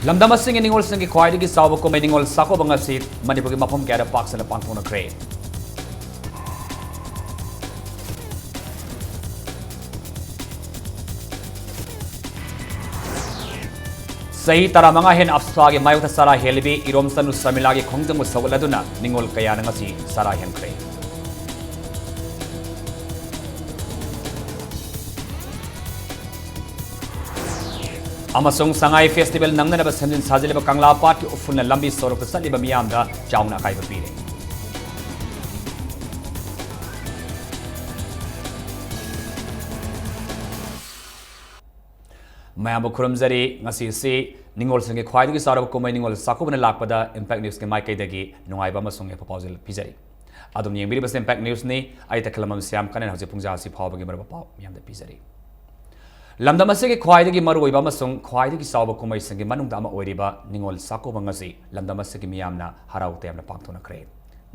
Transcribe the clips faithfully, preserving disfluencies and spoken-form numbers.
ꯂꯝꯗꯝ ꯑꯁꯤꯒꯤ ꯅꯤꯉꯣꯜꯁꯤꯡꯒꯤ ꯈ꯭ꯋꯥꯏꯗꯒꯤ ꯆꯥꯎꯕ ꯀꯨꯝꯍꯩ ꯅꯤꯉꯣꯜ ꯆꯥꯛꯀꯧꯕ ꯉꯁꯤ ꯃꯅꯤꯄꯨꯔꯒꯤ ꯃꯐꯝ ꯀꯌꯥꯗ ꯄꯥꯛ ꯁꯟꯅ ꯄꯥꯡꯊꯣꯛꯅꯈ꯭ꯔꯦ꯫ ꯆꯍꯤ ꯇꯔꯥꯃꯉꯥ ꯍꯦꯟꯅ ꯑꯞꯁꯥꯒꯤ ꯃꯥꯌꯣꯛꯇ ꯆꯔꯥ ꯍꯦꯜꯂꯤꯕꯤ ꯏꯔꯣꯝꯆꯅꯨ ꯁꯔꯃꯤꯂꯥꯒꯤ ꯈꯣꯡꯖꯪꯕꯨ ꯁꯧꯒꯠꯂꯗꯨꯅ ꯅꯤꯉꯣꯜ ꯀꯌꯥꯅ ꯉꯁꯤ ꯆꯔꯥ ꯍꯦꯟꯈ꯭ꯔꯦ꯫ ꯑꯃꯁꯨꯡ ꯁꯉꯥꯏ ꯐꯦꯁꯇꯤꯚꯦꯜ ꯅꯪꯅꯅꯕ ꯁꯦꯝꯖꯤꯟ ꯁꯥꯖꯤꯜꯂꯤꯕ ꯀꯪꯂꯥ ꯄꯥꯠꯀꯤ ꯎꯐꯨꯜꯅ ꯂꯝꯕꯤ ꯁꯣꯔꯣꯛꯇ ꯆꯠꯂꯤꯕ ꯃꯤꯌꯥꯝꯗ ꯆꯥꯎꯅ ꯑꯀꯥꯏꯕ ꯄꯤꯔꯦ꯫ ꯃꯌꯥꯝꯕꯨ ꯈꯨꯔꯨꯝꯖꯔꯤ꯫ ꯉꯁꯤꯁꯤ ꯅꯤꯉꯣꯜꯁꯤꯡꯒꯤ ꯈ꯭ꯋꯥꯏꯗꯒꯤ ꯆꯥꯎꯔꯕ ꯀꯨꯝꯍꯩ ꯅꯤꯉꯣꯜ ꯆꯥꯛꯀꯧꯕꯅ ꯂꯥꯛꯄꯗ Impact Newsꯀꯤ ꯃꯥꯏꯀꯩꯗꯒꯤ ꯅꯨꯡꯉꯥꯏꯕ ꯑꯃꯁꯨꯡ ꯌꯥꯏꯐ ꯄꯥꯎꯖꯦꯜ ꯄꯤꯖꯔꯤ꯫ ꯑꯗꯨꯝ ꯌꯦꯡꯕꯤꯔꯤꯕꯁꯤ Impact Newsꯅꯤ꯫ ꯑꯩ ꯇꯈꯦꯜꯂꯝꯕꯝ ꯁ꯭ꯌꯥꯝ ꯀꯅꯟ ꯍꯧꯖꯤꯛ ꯄꯨꯡꯖꯥꯁꯤ ꯐꯥꯎꯕꯒꯤ ꯃꯔꯨꯑꯣꯏꯕ ꯄꯥꯎ ꯃꯤꯌꯥꯝꯗ ꯄꯤꯖꯔꯤ꯫ ꯂꯝꯗꯝ ꯑꯁꯤꯒꯤ ꯈ꯭ꯋꯥꯏꯗꯒꯤ ꯃꯔꯨꯑꯣꯏꯕ ꯑꯃꯁꯨꯡ ꯈ꯭ꯋꯥꯏꯗꯒꯤ ꯆꯥꯎꯕ ꯀꯨꯝꯍꯩꯁꯤꯡꯒꯤ ꯃꯅꯨꯡꯗ ꯑꯃ ꯑꯣꯏꯔꯤꯕ ꯅꯤꯉꯣꯜ ꯆꯥꯛꯀꯧꯕ ꯉꯁꯤ ꯂꯝꯗꯝ ꯑꯁꯤꯒꯤ ꯃꯤꯌꯥꯝꯅ ꯍꯔꯥꯎ ꯇꯌꯥꯝꯅ ꯄꯥꯡꯊꯣꯛꯅꯈ꯭ꯔꯦ꯫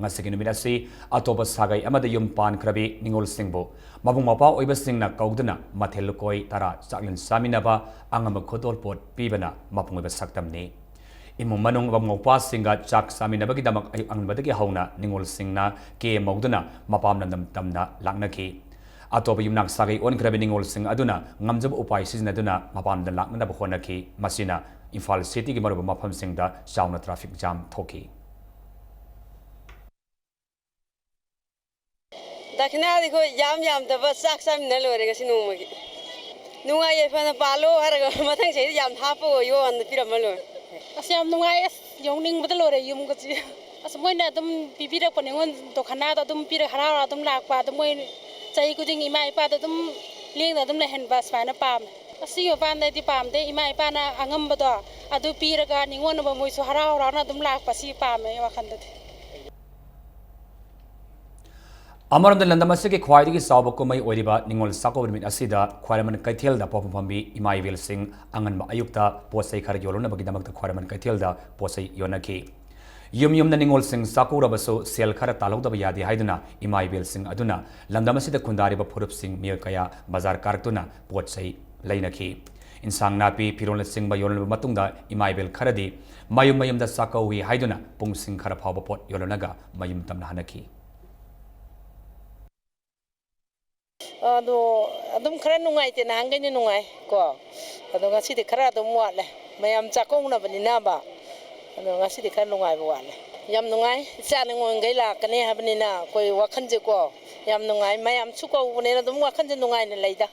ꯉꯁꯤꯒꯤ ꯅꯨꯃꯤꯠ ꯑꯁꯤ ꯑꯇꯣꯞꯄ ꯁꯥꯒꯩ ꯑꯃꯗ ꯌꯨꯝ ꯄꯥꯟꯈ꯭ꯔꯕꯤ ꯅꯤꯉꯣꯜꯁꯤꯡꯕꯨ ꯃꯕꯨꯡ ꯃꯧꯄ꯭ꯋꯥ ꯑꯣꯏꯕꯁꯤꯡꯅ ꯀꯧꯗꯨꯅ ꯃꯊꯦꯜ ꯂꯨꯀꯣꯏ ꯇꯔꯥ ꯆꯥꯛꯂꯦꯟ ꯆꯥꯃꯤꯟꯅꯕ, ꯑꯉꯝꯕ ꯈꯨꯗꯣꯜꯄꯣꯠ ꯄꯤꯕꯅ ꯃꯄꯨꯡ ꯑꯣꯏꯕ ꯁꯛꯇꯝꯅꯤ꯫ ꯏꯃꯨꯡ ꯃꯅꯨꯡ ꯃꯕꯨꯡ ꯃꯧꯄ꯭ꯋꯥꯁꯤꯡꯒ ꯆꯥꯛ ꯆꯥꯃꯤꯟꯅꯕꯒꯤꯗꯃꯛ ꯑꯌꯨꯛ ꯑꯉꯟꯕꯗꯒꯤ ꯍꯧꯅ ꯅꯤꯉꯣꯜꯁꯤꯡꯅ ꯀꯦ ꯃꯧꯗꯨꯅ ꯃꯄꯥꯝ ꯂꯝꯗꯝ ꯇꯝꯅ ꯂꯥꯛꯅꯈꯤ꯫ ꯑꯇꯣꯞꯄ ꯌꯨꯝꯅꯥꯛ ꯁꯥꯒꯩ ꯑꯣꯟꯈ꯭ꯔꯕ ꯅꯤꯉꯣꯜꯁꯤꯡ ꯑꯗꯨꯅ ꯉꯝꯖꯕ ꯎꯄꯥꯏ ꯁꯤꯖꯤꯟꯅꯗꯨꯅ ꯃꯄꯥꯝꯗ ꯂꯥꯛꯅꯅꯕ ꯍꯣꯠꯅꯈꯤ꯫ ꯃꯁꯤꯅ ꯏꯝꯐꯥꯜ ꯁꯤꯇꯤꯒꯤ ꯃꯔꯨꯑꯣꯏꯕ ꯃꯐꯝꯁꯤꯡꯗ ꯆꯥꯎꯅ traffic jam ꯊꯣꯛꯈꯤ꯫ ꯗꯈꯤꯅꯥꯗꯤ ꯑꯩꯈꯣꯏ ꯌꯥꯝ ꯌꯥꯝꯗꯕ ꯆꯥꯛ ꯆꯥꯃꯤꯟꯅ ꯂꯣꯏꯔꯦ ꯉꯁꯤ ꯅꯣꯡꯃꯒꯤ꯫ ꯅꯨꯡꯉꯥꯏ ꯌꯥꯏꯐꯅ ꯄꯥꯜꯂꯣ ꯍꯥꯏꯔꯒ ꯃꯊꯪ ꯆꯍꯤꯗ ꯌꯥꯝ ꯍꯥꯞꯄ ꯑꯣꯏꯌꯣꯅ ꯄꯤꯔꯝꯃ ꯂꯣꯏꯔꯦ꯫ ꯑꯁ, ꯌꯥꯝ ꯅꯨꯡꯉꯥꯏ꯫ ꯑꯁ, ꯌꯧꯅꯤꯡꯕꯗ ꯂꯣꯏꯔꯦ ꯌꯨꯝꯒꯁꯦ꯫ ꯑꯁ, ꯃꯣꯏꯅ ꯑꯗꯨꯝ ꯄꯤꯕꯤꯔꯛꯄꯅꯦ ꯑꯩꯉꯣꯟꯗ, ꯗꯣꯈꯅꯥꯗꯣ ꯑꯗꯨꯝ ꯄꯤꯔꯒ ꯍꯔꯥꯎ ꯍꯔꯥꯎ ꯑꯗꯨꯝ ꯂꯥꯛꯄ꯫ ꯑꯗꯨ ꯃꯣꯏ ꯆꯍꯤ ꯈꯨꯗꯤꯡꯒꯤ ꯏꯃꯥ ꯏꯄꯥꯗ ꯑꯗꯨꯝ ꯂꯦꯡꯗꯅ ꯑꯗꯨꯝ ꯂꯩꯍꯟꯕ ꯁꯨꯃꯥꯏꯅ ꯄꯥꯝꯃꯦ꯫ ꯑꯁꯤꯒꯤ ꯃꯄꯥꯟꯗ ꯑꯩꯗꯤ ꯄꯥꯝꯗꯦ, ꯏꯃꯥ ꯏꯄꯥꯅ ꯑꯉꯝꯕꯗꯣ ꯑꯗꯨ ꯄꯤꯔꯒ ꯅꯤꯉꯣꯟꯅꯕ ꯃꯣꯏꯁꯨ ꯍꯔꯥꯎ ꯍꯔꯥꯎꯅ ꯑꯗꯨꯝ ꯂꯥꯛꯄ, ꯁꯤ ꯄꯥꯝꯃꯦ ꯑꯩ ꯋꯥꯈꯜꯗꯗꯤ꯫ ꯑꯃꯔꯣꯝꯗ ꯂꯝꯗꯝ ꯑꯁꯤꯒꯤ ꯈ꯭ꯋꯥꯏꯗꯒꯤ ꯆꯥꯎꯕ ꯀꯨꯝꯍꯩ ꯑꯣꯏꯔꯤꯕ ꯅꯤꯉꯣꯜ ꯆꯥꯛꯀꯧꯕ ꯅꯨꯃꯤꯠ ꯑꯁꯤꯗ ꯈ꯭ꯋꯥꯏꯔꯝꯕꯟ ꯀꯩꯊꯦꯜꯗ ꯄꯣꯠꯐꯝ ꯐꯝꯕꯤ ꯏꯃꯥ ꯏꯕꯦꯜꯁꯤꯡ ꯑꯉꯟꯕ ꯑꯌꯨꯛꯇ ꯄꯣꯠ ꯆꯩ ꯈꯔ ꯌꯣꯜꯂꯨꯅꯕꯒꯤꯗꯃꯛꯇ ꯈ꯭ꯋꯥꯏꯔꯝꯕꯟ ꯀꯩꯊꯦꯜꯗ ꯄꯣꯠ ꯆꯩ ꯌꯣꯟꯅꯈꯤ꯫ ꯌꯨꯝ ꯌꯨꯝꯗ ꯅꯤꯉꯣꯜꯁꯤꯡ ꯆꯥꯛꯀꯧꯔꯕꯁꯨ ꯁꯦꯜ ꯈꯔ ꯇꯥꯜꯍꯧꯗꯕ ꯌꯥꯗꯦ ꯍꯥꯏꯗꯨꯅ ꯏꯃꯥ ꯏꯕꯦꯜꯁꯤꯡ ꯑꯗꯨꯅ ꯂꯝꯗꯝ ꯑꯁꯤꯗ ꯈꯨꯟꯗꯥꯔꯤꯕ ꯐꯨꯔꯨꯞꯁꯤꯡ ꯃꯤꯑꯣꯏ ꯀꯌꯥ ꯕꯖꯥꯔ ꯀꯥꯔꯛꯇꯨꯅ ꯄꯣꯠ ꯆꯩ ꯂꯩꯅꯈꯤ꯫ ꯏꯟꯁꯥꯡ ꯅꯥꯄꯤ, ꯐꯤꯔꯣꯜꯅꯆꯤꯡꯕ ꯌꯣꯜꯂꯕ ꯃꯇꯨꯡꯗ ꯏꯃꯥ ꯏꯕꯦꯜ ꯈꯔꯗꯤ ꯃꯌꯨꯝ ꯃꯌꯨꯝꯗ ꯆꯥꯛꯀꯧꯏ ꯍꯥꯏꯗꯨꯅ ꯄꯨꯡꯁꯤꯡ ꯈꯔ ꯐꯥꯎꯕ ꯄꯣꯠ ꯌꯣꯜꯂꯝꯂꯒ ꯃꯌꯨꯝ ꯇꯝꯅ ꯍꯟꯅꯈꯤ꯫ ꯑꯗꯣ ꯑꯗꯨꯝ ꯈꯔ ꯅꯨꯡꯉꯥꯏꯇꯦ, ꯅꯍꯥꯟꯈꯩꯅ ꯅꯨꯡꯉꯥꯏ ꯀꯣ꯫ ꯑꯗꯣ ꯉꯁꯤꯗꯤ ꯈꯔ ꯑꯗꯨꯝ ꯋꯥꯠꯂꯦ, ꯃꯌꯥꯝ ꯆꯥꯛꯀꯧꯅꯕꯅꯤꯅꯕ꯫ ꯑꯗꯣ ꯉꯁꯤꯗꯤ ꯈꯔ ꯅꯨꯡꯉꯥꯏꯕ ꯋꯥꯠꯂꯦ꯫ ꯌꯥꯝ ꯅꯨꯡꯉꯥꯏ, ꯏꯆꯥ ꯅꯤꯉꯣꯜꯈꯩ ꯂꯥꯛꯀꯅꯤ ꯍꯥꯏꯕꯅꯤꯅ ꯑꯩꯈꯣꯏ ꯋꯥꯈꯜꯁꯦꯀꯣ ꯌꯥꯝ ꯅꯨꯡꯉꯥꯏ꯫ ꯃꯌꯥꯝꯁꯨ ꯀꯧꯕꯅꯤꯅ ꯑꯗꯨꯝ ꯋꯥꯈꯜꯁꯦ ꯅꯨꯡꯉꯥꯏꯅ ꯂꯩꯗ꯫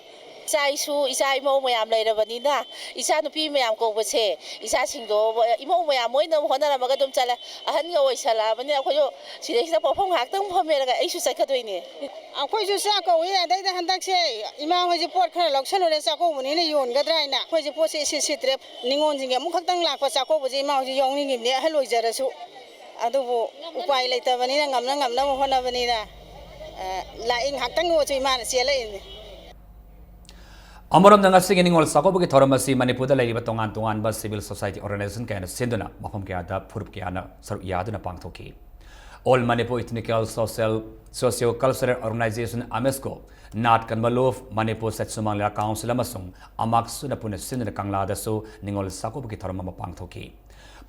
ꯏꯆꯥ ꯏꯁꯨ, ꯏꯆꯥ ꯏꯃꯧ ꯃꯌꯥꯝ ꯂꯩꯔꯕꯅꯤꯅ, ꯏꯆꯥ ꯅꯨꯄꯤ ꯃꯌꯥꯝ ꯀꯧꯕꯁꯦ, ꯏꯆꯥꯁꯤꯡꯗꯣ ꯏꯃꯧ ꯃꯌꯥꯝ ꯃꯣꯏꯅ ꯍꯣꯠꯅꯔꯝꯃꯒ ꯑꯗꯨꯝ ꯆꯠꯂꯦ꯫ ꯑꯍꯟꯒ ꯑꯣꯏꯁꯜꯂꯛꯑꯕꯅꯤꯅ ꯑꯩꯈꯣꯏꯁꯨ ꯁꯤꯗꯩꯁꯤꯗ ꯄꯣꯛꯐꯝ ꯉꯥꯏꯍꯥꯛꯇꯪ ꯐꯝꯃꯦꯔꯒ ꯑꯩꯁꯨ ꯆꯠꯀꯗꯣꯏꯅꯦ꯫ ꯑꯩꯈꯣꯏꯁꯨ ꯆꯥꯛ ꯀꯧꯏ, ꯑꯗꯩꯗ ꯍꯟꯗꯛꯁꯦ ꯏꯃꯥ ꯍꯣꯏꯁꯦ ꯄꯣꯠ ꯈꯔ ꯂꯧꯁꯜꯂꯨꯔꯦ, ꯆꯥꯛꯀꯧꯕꯅꯤꯅ ꯌꯣꯟꯒꯗ꯭ꯔꯥ ꯍꯥꯏꯅ꯫ ꯑꯩꯈꯣꯏꯁꯦ ꯄꯣꯠꯁꯦ ꯏꯁꯤꯠ ꯁꯤꯠꯇ꯭ꯔꯦ꯫ ꯅꯤꯉꯣꯜꯁꯤꯡꯒꯤ ꯑꯃꯨꯛ ꯈꯛꯇꯪ ꯂꯥꯛꯄ ꯆꯥꯛꯀꯧꯕꯁꯦ ꯏꯃꯥ ꯍꯣꯏꯁꯦ ꯌꯥꯎꯅꯤꯡꯉꯤꯕꯅꯦ, ꯑꯍꯜ ꯑꯣꯏꯖꯔꯁꯨ꯫ ꯑꯗꯨꯕꯨ ꯎꯄꯥꯏ ꯂꯩꯇꯕꯅꯤꯅ, ꯉꯝꯅ ꯉꯝꯅꯕ ꯍꯣꯠꯅꯕꯅꯤꯅ, ꯑ, ꯂꯥꯛꯏ, ꯉꯥꯏꯍꯥꯛꯇꯪ ꯑꯣꯏꯁꯨ ꯏꯃꯥꯅ ꯆꯦꯜꯂꯛꯏꯅꯤ꯫ ꯑꯃꯔꯣꯝꯗ, ꯉꯁꯤꯒꯤ ꯅꯤꯉꯣꯜ ꯆꯥꯛꯀꯧꯕꯒꯤ ꯊꯧꯔꯝ ꯑꯁꯤ ꯃꯅꯤꯄꯨꯔꯗ ꯂꯩꯔꯤꯕ ꯇꯣꯉꯥꯟ ꯇꯣꯉꯥꯟꯕ civil society organization ꯀꯌꯥꯅ ꯁꯤꯟꯗꯨꯅ ꯃꯐꯝ ꯀꯌꯥꯗ ꯐꯨꯔꯨꯞ ꯀꯌꯥꯅ ꯁꯔꯨꯛ ꯌꯥꯗꯨꯅ ꯄꯥꯡꯊꯣꯛꯈꯤ꯫ All Manipur Ethnical Social Socio-Cultural Organization, ꯑꯃꯦꯁꯀꯣ, ꯅꯥꯠ ꯀꯟꯕ ꯂꯨꯞ, ꯃꯅꯤꯄꯨꯔ ꯁꯦꯠꯁꯨꯃꯥꯡ ꯂꯤꯂꯥ ꯀꯥꯎꯟꯁꯤꯜ ꯑꯃꯁꯨꯡ ꯑꯃꯥꯛꯁꯨꯅ ꯄꯨꯟꯅ ꯁꯤꯟꯗꯨꯅ ꯀꯪꯂꯥꯗꯁꯨ ꯅꯤꯉꯣꯜ ꯆꯥꯛꯀꯧꯕꯒꯤ ꯊꯧꯔꯝ ꯑꯃ ꯄꯥꯡꯊꯣꯛꯈꯤ꯫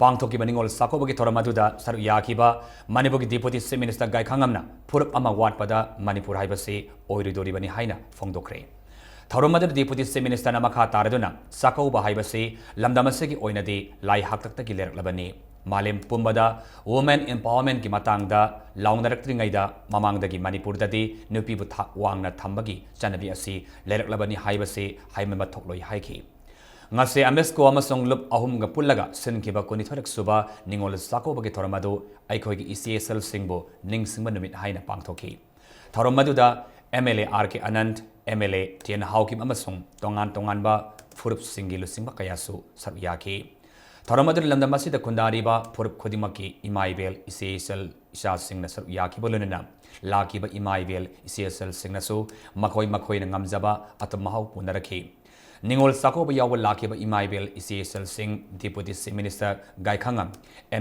ꯄꯥꯡꯊꯣꯛꯈꯤꯕ ꯅꯤꯉꯣꯜ ꯆꯥꯛꯀꯧꯕꯒꯤ ꯊꯧꯔꯝ ꯑꯗꯨꯗ ꯁꯔꯨꯛ ꯌꯥꯈꯤꯕ ꯃꯅꯤꯄꯨꯔꯒꯤ Deputy Chief Minister ꯒꯥꯏꯈꯥꯉꯝꯅ ꯐꯨꯔꯨꯞ ꯑꯃ ꯋꯥꯠꯄꯗ ꯃꯅꯤꯄꯨꯔ ꯍꯥꯏꯕꯁꯤ ꯑꯣꯏꯔꯣꯏꯗꯧꯔꯤꯕꯅꯤ ꯍꯥꯏꯅ ꯐꯣꯡꯗꯣꯛꯈ꯭ꯔꯦ꯫ ꯊꯧꯔꯝ ꯑꯗꯨꯗ Deputy Chief Minister ꯅ ꯃꯈꯥ ꯇꯥꯔꯗꯨꯅ, ꯆꯥꯛꯀꯧꯕ ꯍꯥꯏꯕꯁꯤ ꯂꯝꯗꯝ ꯑꯁꯤꯒꯤ ꯑꯣꯏꯅꯗꯤ ꯂꯥꯏ ꯍꯥꯛꯇꯛꯇꯒꯤ ꯂꯩꯔꯛꯂꯕꯅꯤ꯫ ꯃꯥꯂꯦꯝ ꯄꯨꯝꯕꯗ women empowerment ꯀꯤ ꯃꯇꯥꯡꯗ ꯂꯥꯎꯅꯔꯛꯇ꯭ꯔꯤꯉꯩꯗ ꯃꯃꯥꯡꯗꯒꯤ ꯃꯅꯤꯄꯨꯔꯗꯗꯤ ꯅꯨꯄꯤꯕꯨ ꯊꯥꯛ ꯋꯥꯡꯅ ꯊꯝꯕꯒꯤ ꯆꯠꯅꯕꯤ ꯑꯁꯤ ꯂꯩꯔꯛꯂꯕꯅꯤ ꯍꯥꯏꯕꯁꯤ ꯍꯥꯏꯃꯟꯕ ꯊꯣꯛꯂꯣꯏ ꯍꯥꯏꯈꯤ꯫ ꯉꯁꯤ ꯑꯃꯦꯁꯀꯣ ꯑꯃꯁꯨꯡ ꯂꯨꯞ ꯑꯍꯨꯝꯒ ꯄꯨꯜꯂꯒ ꯁꯤꯟꯈꯤꯕ ꯀꯨꯟꯅꯤꯊꯣꯏꯔꯛ ꯁꯨꯕ ꯅꯤꯉꯣꯜ ꯆꯥꯛꯀꯧꯕꯒꯤ ꯊꯧꯔꯝ ꯑꯗꯨ ꯑꯩꯈꯣꯏꯒꯤ ꯏꯆꯦ ꯏꯆꯜꯁꯤꯡꯕꯨ ꯅꯤꯡꯁꯤꯡꯕ ꯅꯨꯃꯤꯠ ꯍꯥꯏꯅ ꯄꯥꯡꯊꯣꯛꯈꯤ꯫ ꯊꯧꯔꯝ ꯑꯗꯨꯗ MLA R K Anand, MLA T N Haokip ꯑꯃꯁꯨꯡ ꯇꯣꯉꯥꯟ ꯇꯣꯉꯥꯟꯕ ꯐꯨꯔꯨꯞꯁꯤꯡꯒꯤ ꯂꯨꯆꯤꯡꯕ ꯀꯌꯥꯁꯨ ꯁꯔꯨꯛ ꯌꯥꯈꯤ꯫ ꯊꯧꯔꯝ ꯑꯗꯨꯗ ꯂꯝꯗꯝ ꯑꯁꯤꯗ ꯈꯨꯟꯗꯥꯔꯤꯕ ꯐꯨꯔꯨꯞ ꯈꯨꯗꯤꯡꯃꯛꯀꯤ ꯏꯃꯥ ꯏꯕꯦꯜ, ꯏꯆꯦ ꯏꯆꯜ, ꯏꯆꯥꯁꯤꯡꯅ ꯁꯔꯨꯛ ꯌꯥꯈꯤꯕ ꯂꯣꯏꯅꯅ ꯂꯥꯛꯈꯤꯕ ꯏꯃꯥ ꯏꯕꯦꯜ, ꯏꯆꯦ ꯏꯆꯜꯁꯤꯡꯅꯁꯨ ꯃꯈꯣꯏ ꯃꯈꯣꯏꯅ ꯉꯝꯖꯕ ꯑꯇꯞ ꯃꯍꯥꯎ ꯄꯨꯅꯔꯛꯈꯤ꯫ ꯅꯤꯉꯣꯜ ꯆꯥꯛꯀꯧꯕ ꯌꯥꯎꯕ ꯂꯥꯛꯈꯤꯕ ꯏꯃꯥ ꯏꯕꯦꯜ, ꯏꯆꯦ ꯏꯆꯜꯁꯤꯡ, Deputy Chief Minister Gaikhangam,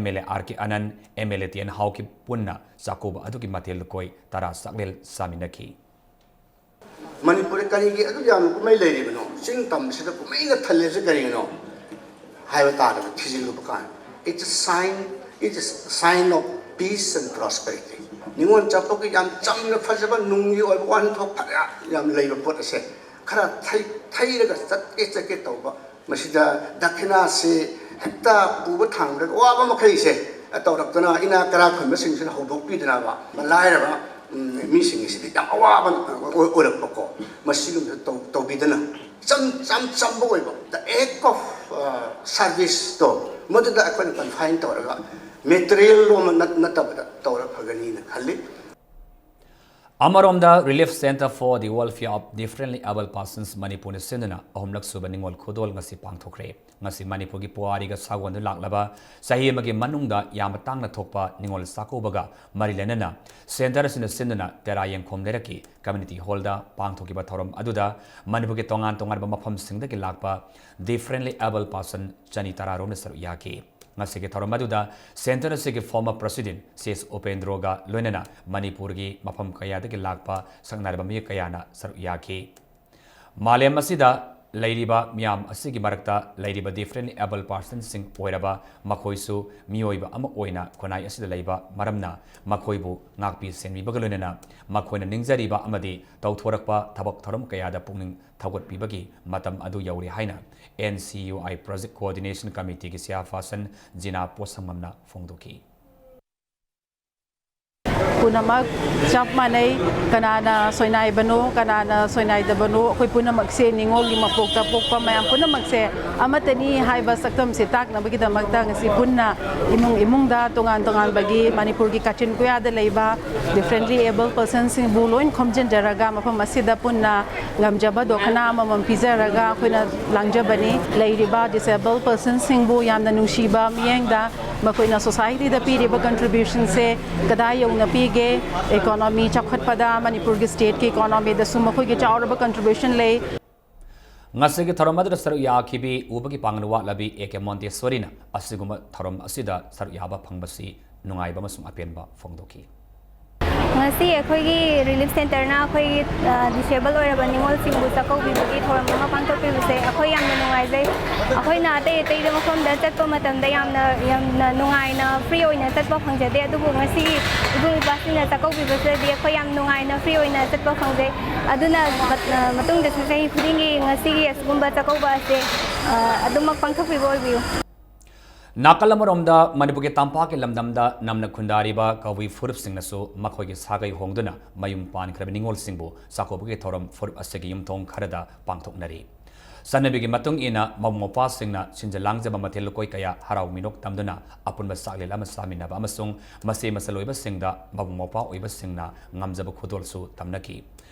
MLA R K Anand, MLA T N Haokip ꯄꯨꯟꯅ ꯆꯥꯛꯀꯧꯕ ꯑꯗꯨꯒꯤ ꯃꯊꯦꯜ ꯂꯨꯀꯣꯏ ꯇꯔꯥ ꯆꯥꯛꯂꯦꯟ ꯆꯥꯃꯤꯟꯅꯈꯤ꯫ ꯃꯅꯤꯄꯨꯔꯗ ꯀꯔꯤꯒꯤ ꯑꯗꯨꯛ ꯌꯥꯝꯅ ꯀꯨꯝꯍꯩ ꯂꯩꯔꯤꯕꯅꯣ? ꯆꯤꯡ ꯇꯝꯕꯁꯤꯗ ꯀꯨꯝꯍꯩꯅ ꯊꯜꯂꯤꯁꯦ ꯀꯔꯤꯒꯤꯅꯣ ꯍꯥꯏꯕ ꯇꯥꯔꯒ ꯊꯤꯖꯤꯜꯂꯨꯕ ꯀꯥꯟꯗ, it's a sign, it's a sign of peace and prosperity. ꯅꯤꯉꯣꯜ ꯆꯥꯛꯄꯒꯤ ꯌꯥꯝ ꯆꯝꯅ ꯐꯖꯕ ꯅꯨꯡꯒꯤ ꯑꯣꯏꯕ ꯋꯥꯍꯟꯊꯣꯛ ꯐꯅ ꯌꯥꯝ ꯂꯩꯕ ꯄꯣꯠ ꯑꯁꯦ ꯈꯔ ꯊꯩ-, ꯊꯩꯔꯒ ꯆꯠꯀꯦ ꯆꯠꯀꯦ ꯇꯧꯕ, ꯃꯁꯤꯗ ꯗꯈꯤꯅꯥꯁꯤ ꯍꯦꯛꯇ ꯄꯨꯕ ꯊꯥꯡꯕꯗ ꯋꯥꯕ ꯃꯈꯩꯁꯦ ꯇꯧꯔꯛꯇꯅ, ꯏꯅꯥ ꯀꯔꯥ ꯈꯨꯟꯕꯁꯤꯡꯁꯤꯅ ꯍꯧꯗꯣꯛꯄꯤꯗꯅꯕ, ꯂꯥꯏꯔꯕ, ꯎꯝ, ꯃꯤꯁꯤꯡ ꯑꯁꯤꯗꯤ ꯌꯥꯝ ꯑꯋꯥꯕ ꯑꯣꯏ-, ꯑꯣꯏꯔꯛꯄꯀꯣ꯫ ꯃꯁꯤꯒꯨꯝꯕꯁꯦ ꯇꯧ-, ꯇꯧꯕꯤꯗꯅ, ꯏꯆꯝ, ꯏꯆꯝ ꯆꯝꯕ ꯑꯣꯏꯕ, the act of, ꯑ, service ꯇꯣ, ꯃꯗꯨꯗ ꯑꯩꯈꯣꯏꯅ confine ꯇꯧꯔꯒ, material ꯂꯣꯝ ꯅꯠ-, ꯅꯠꯇꯕꯗ ꯇꯧꯔ ꯐꯒꯅꯤꯅ ꯈꯜꯂꯤ꯫ ꯑꯃꯔꯣꯝꯗ, Relief Centre for the Welfare of Differently Abled Persons ꯃꯅꯤꯄꯨꯔꯅ ꯁꯤꯟꯗꯨꯅ ꯑꯍꯨꯝꯂꯛ ꯁꯨꯕ ꯅꯤꯉꯣꯜ ꯈꯨꯗꯣꯜ ꯉꯁꯤ ꯄꯥꯡꯊꯣꯛꯈ꯭ꯔꯦ꯫ ꯉꯁꯤ ꯃꯅꯤꯄꯨꯔꯒꯤ ꯄꯨꯋꯥꯔꯤꯒ ꯁꯥꯒꯣꯟꯗꯨꯅ ꯂꯥꯛꯂꯕ ꯆꯍꯤ ꯑꯃꯒꯤ ꯃꯅꯨꯡꯗ ꯌꯥꯝꯅ ꯇꯥꯡꯅ ꯊꯣꯛꯄ ꯅꯤꯉꯣꯜ ꯆꯥꯛꯀꯧꯕꯒ ꯃꯔꯤ ꯂꯩꯅꯅ, centre ꯑꯁꯤꯅ ꯁꯤꯟꯗꯨꯅ ꯇꯦꯔꯥ ꯌꯦꯡꯈꯣꯝ ꯂꯩꯔꯛꯀꯤ community hall ꯗ ꯄꯥꯡꯊꯣꯛꯈꯤꯕ ꯊꯧꯔꯝ ꯑꯗꯨꯗ ꯃꯅꯤꯄꯨꯔꯒꯤ ꯇꯣꯉꯥꯟ ꯇꯣꯉꯥꯟꯕ ꯃꯐꯝꯁꯤꯡꯗꯒꯤ ꯂꯥꯛꯄ differently abled person ꯆꯅꯤ ꯇꯔꯥ ꯔꯣꯝꯅ ꯁꯔꯨꯛ ꯌꯥꯈꯤ꯫ ꯉꯁꯤꯒꯤ ꯊꯧꯔꯝ ꯑꯗꯨꯗ centre ꯑꯁꯤꯒꯤ former president ꯁꯤ ꯑꯦꯁ ꯎꯄꯦꯟꯗ꯭ꯔꯣꯒ ꯂꯣꯏꯅꯅ ꯃꯅꯤꯄꯨꯔꯒꯤ ꯃꯐꯝ ꯀꯌꯥꯗꯒꯤ ꯂꯥꯛꯄ ꯁꯛꯅꯥꯏꯔꯕ ꯃꯤꯑꯣꯏ ꯀꯌꯥꯅ ꯁꯔꯨꯛ ꯌꯥꯈꯤ꯫ ꯃꯥꯂꯦꯝ ꯑꯁꯤꯗ ꯂꯩꯔꯤꯕ ꯃꯤꯌꯥꯝ ꯑꯁꯤꯒꯤ ꯃꯔꯛꯇ ꯂꯩꯔꯤꯕ differently abled personꯁꯤꯡ ꯑꯣꯏꯔꯕ ꯃꯈꯣꯏꯁꯨ ꯃꯤꯑꯣꯏꯕ ꯑꯃ ꯑꯣꯏꯅ ꯈꯨꯟꯅꯥꯏ ꯑꯁꯤꯗ ꯂꯩꯕ ꯃꯔꯝꯅ, ꯃꯈꯣꯏꯕꯨ ꯉꯥꯛꯄꯤ ꯁꯦꯟꯕꯤꯕꯒ ꯂꯣꯏꯅꯅ ꯃꯈꯣꯏꯅ ꯅꯤꯡꯖꯔꯤꯕ ꯑꯃꯗꯤ ꯇꯧꯊꯣꯔꯛꯄ ꯊꯕꯛ ꯊꯧꯔꯝ ꯀꯌꯥꯗ ꯄꯨꯛꯅꯤꯡ ꯊꯧꯒꯠꯄꯤꯕꯒꯤ ꯃꯇꯝ ꯑꯗꯨ ꯌꯧꯔꯦ ꯍꯥꯏꯅ N C U I Project Coordination Committeeꯒꯤ chairperson ꯖꯤꯅꯥ ꯄꯣꯠꯁꯪꯕꯝꯅ ꯐꯣꯡꯗꯣꯛꯈꯤ꯫ ꯄꯨꯝꯅꯃꯛ ꯆꯞ ꯃꯥꯟꯅꯩ꯫ ꯀꯅꯥꯅ ꯁꯣꯏꯅꯥꯏꯕꯅꯣ, ꯀꯅꯥꯅ ꯁꯣꯏꯅꯥꯏꯗꯕꯅꯣ, ꯑꯩꯈꯣꯏ ꯄꯨꯝꯅꯃꯛꯁꯦ ꯅꯤꯉꯣꯜꯒꯤ ꯃꯄꯣꯛꯇ ꯄꯣꯛꯄ ꯃꯌꯥꯝ ꯄꯨꯝꯅꯃꯛꯁꯦ ꯑꯃꯠꯇꯅꯤ ꯍꯥꯏꯕ ꯁꯛꯇꯝꯁꯦ ꯇꯥꯛꯅꯕꯒꯤꯗꯃꯛꯇ ꯉꯁꯤ ꯄꯨꯟꯅ ꯏꯃꯨꯡ ꯏꯃꯨꯡꯗ, ꯇꯣꯉꯥꯟ ꯇꯣꯉꯥꯟꯕꯒꯤ ꯃꯅꯤꯄꯨꯔꯒꯤ ꯀꯥꯆꯤꯟ ꯀꯣꯌꯥꯗ ꯂꯩꯕ differently abled personꯁꯤꯡꯕꯨ ꯂꯣꯏ ꯈꯣꯝꯖꯤꯟꯖꯔꯒ, ꯃꯐꯝ ꯑꯁꯤꯗ ꯄꯨꯟꯅ ꯉꯝꯖꯕ ꯗꯣꯈꯅꯥ ꯑꯃꯃꯝ ꯄꯤꯖꯔꯒ ꯑꯩꯈꯣꯏꯅ ꯂꯥꯡꯖꯕꯅꯤ꯫ ꯂꯩꯔꯤꯕ disabled personꯁꯤꯡꯕꯨ ꯌꯥꯝꯅ ꯅꯨꯡꯁꯤꯕ ꯃꯤꯠꯌꯦꯡꯗ ꯃꯈꯣꯏꯅ societyꯗ ꯄꯤꯔꯤꯕ contributionꯁꯦ ꯀꯗꯥꯏ ꯌꯧꯅ ꯄꯤꯒꯦ, economy ꯆꯥꯎꯈꯠꯄꯗ, ꯃꯅꯤꯄꯨꯔꯒꯤ stateꯀꯤ economyꯗꯁꯨ ꯃꯈꯣꯏꯒꯤ ꯆꯥꯎꯔꯕ contribution ꯂꯩ꯫ ꯉꯁꯤꯒꯤ ꯊꯧꯔꯝ ꯑꯗꯨꯗ ꯁꯔꯨꯛ ꯌꯥꯈꯤꯕꯤ ꯎꯕꯒꯤ ꯄꯥꯡꯒꯜ ꯋꯥꯠꯂꯕꯤ ꯑꯦ ꯀꯦ ꯃꯣꯟꯇꯦꯁꯣꯔꯤꯅ ꯑꯁꯤꯒꯨꯝꯕ ꯊꯧꯔꯝ ꯑꯁꯤꯗ ꯁꯔꯨꯛ ꯌꯥꯕ ꯐꯪꯕꯁꯤ ꯅꯨꯡꯉꯥꯏꯕ ꯑꯃꯁꯨꯡ ꯑꯄꯦꯟꯕ ꯐꯣꯡꯗꯣꯛꯈꯤ꯫ ꯉꯁꯤ ꯑꯩꯈꯣꯏꯒꯤ ꯔꯤꯂꯤꯐ ꯁꯦꯟꯇꯔꯅ ꯑꯩꯈꯣꯏꯒꯤ, ꯑ, ꯗꯤꯁꯦꯕꯜ ꯑꯣꯏꯔꯕ ꯅꯤꯉꯣꯜꯁꯤꯡꯕꯨ ꯆꯥꯛꯀꯧꯕꯤꯕꯒꯤ ꯊꯧꯔꯝ ꯑꯃ ꯄꯥꯡꯊꯣꯛꯄꯤꯕꯁꯦ ꯑꯩꯈꯣꯏ ꯌꯥꯝꯅ ꯅꯨꯡꯉꯥꯏꯖꯩ꯫ ꯑꯩꯈꯣꯏꯅ ꯑꯇꯩ ꯑꯇꯩꯗ ꯃꯐꯝꯗ ꯆꯠꯄ ꯃꯇꯝꯗ ꯌꯥꯝꯅ, ꯌꯥꯝꯅ ꯅꯨꯡꯉꯥꯏꯅ ꯐ꯭ꯔꯤ ꯑꯣꯏꯅ ꯆꯠꯄ ꯐꯪꯖꯗꯦ, ꯑꯗꯨꯕꯨ ꯉꯁꯤ ꯏꯕꯨꯡ ꯏꯄ꯭ꯋꯥꯁꯤꯡꯅ ꯆꯥꯛꯀꯧꯕꯤꯕꯁꯤꯗꯗꯤ ꯑꯩꯈꯣꯏ ꯌꯥꯝ ꯅꯨꯡꯉꯥꯏꯅ ꯐ꯭ꯔꯤ ꯑꯣꯏꯅ ꯆꯠꯄ ꯐꯪꯖꯩ꯫ ꯑꯗꯨꯅ ꯃꯠ-, ꯑ, ꯃꯇꯨꯡꯗꯁꯨ ꯆꯍꯤ ꯈꯨꯗꯤꯡꯒꯤ ꯉꯁꯤꯒꯤ ꯑꯁꯤꯒꯨꯝꯕ ꯆꯥꯛꯀꯧꯕ ꯑꯁꯦ, ꯑ, ꯑꯗꯨꯃꯛ ꯄꯥꯡꯊꯣꯛꯄꯤꯕ ꯑꯣꯏꯕꯤꯌꯨ꯫ ꯅꯥꯀꯜ ꯑꯃꯔꯣꯝꯗ, ꯃꯅꯤꯄꯨꯔꯒꯤ ꯇꯝꯄꯥꯛꯀꯤ ꯂꯝꯗꯝꯗ ꯅꯝꯅ ꯈꯨꯟꯗꯥꯔꯤꯕ ꯀꯕꯨꯏ ꯐꯨꯔꯨꯞꯁꯤꯡꯅꯁꯨ ꯃꯈꯣꯏꯒꯤ ꯁꯥꯒꯩ ꯍꯣꯡꯗꯨꯅ ꯃꯌꯨꯝ ꯄꯥꯟꯈ꯭ꯔꯕ ꯅꯤꯉꯣꯜꯁꯤꯡꯕꯨ ꯆꯥꯛꯀꯧꯕꯒꯤ ꯊꯧꯔꯝ ꯐꯨꯔꯨꯞ ꯑꯁꯤꯒꯤ ꯌꯨꯝꯊꯣꯡ ꯈꯔꯗ ꯄꯥꯡꯊꯣꯛꯅꯔꯤ꯫ ꯆꯠꯅꯕꯤꯒꯤ ꯃꯇꯨꯡ ꯏꯟꯅ, ꯃꯕꯨꯡ ꯃꯧꯄ꯭ꯋꯥꯁꯤꯡꯅ ꯁꯤꯟꯖ ꯂꯥꯡꯖꯕ ꯃꯊꯦꯜ ꯂꯨꯀꯣꯏ ꯀꯌꯥ, ꯍꯔꯥꯎ ꯃꯤꯅꯣꯛ ꯇꯝꯗꯨꯅ ꯑꯄꯨꯟꯕ ꯆꯥꯛꯂꯦꯟ ꯑꯃ ꯆꯥꯃꯤꯟꯅꯕ ꯑꯃꯁꯨꯡ ꯃꯆꯦ ꯃꯆꯜ ꯑꯣꯏꯕꯁꯤꯡꯗ ꯃꯕꯨꯡ ꯃꯧꯄ꯭ꯋꯥ ꯑꯣꯏꯕꯁꯤꯡꯅ ꯉꯝꯖꯕ ꯈꯨꯗꯣꯜꯁꯨ ꯇꯝꯅꯈꯤ꯫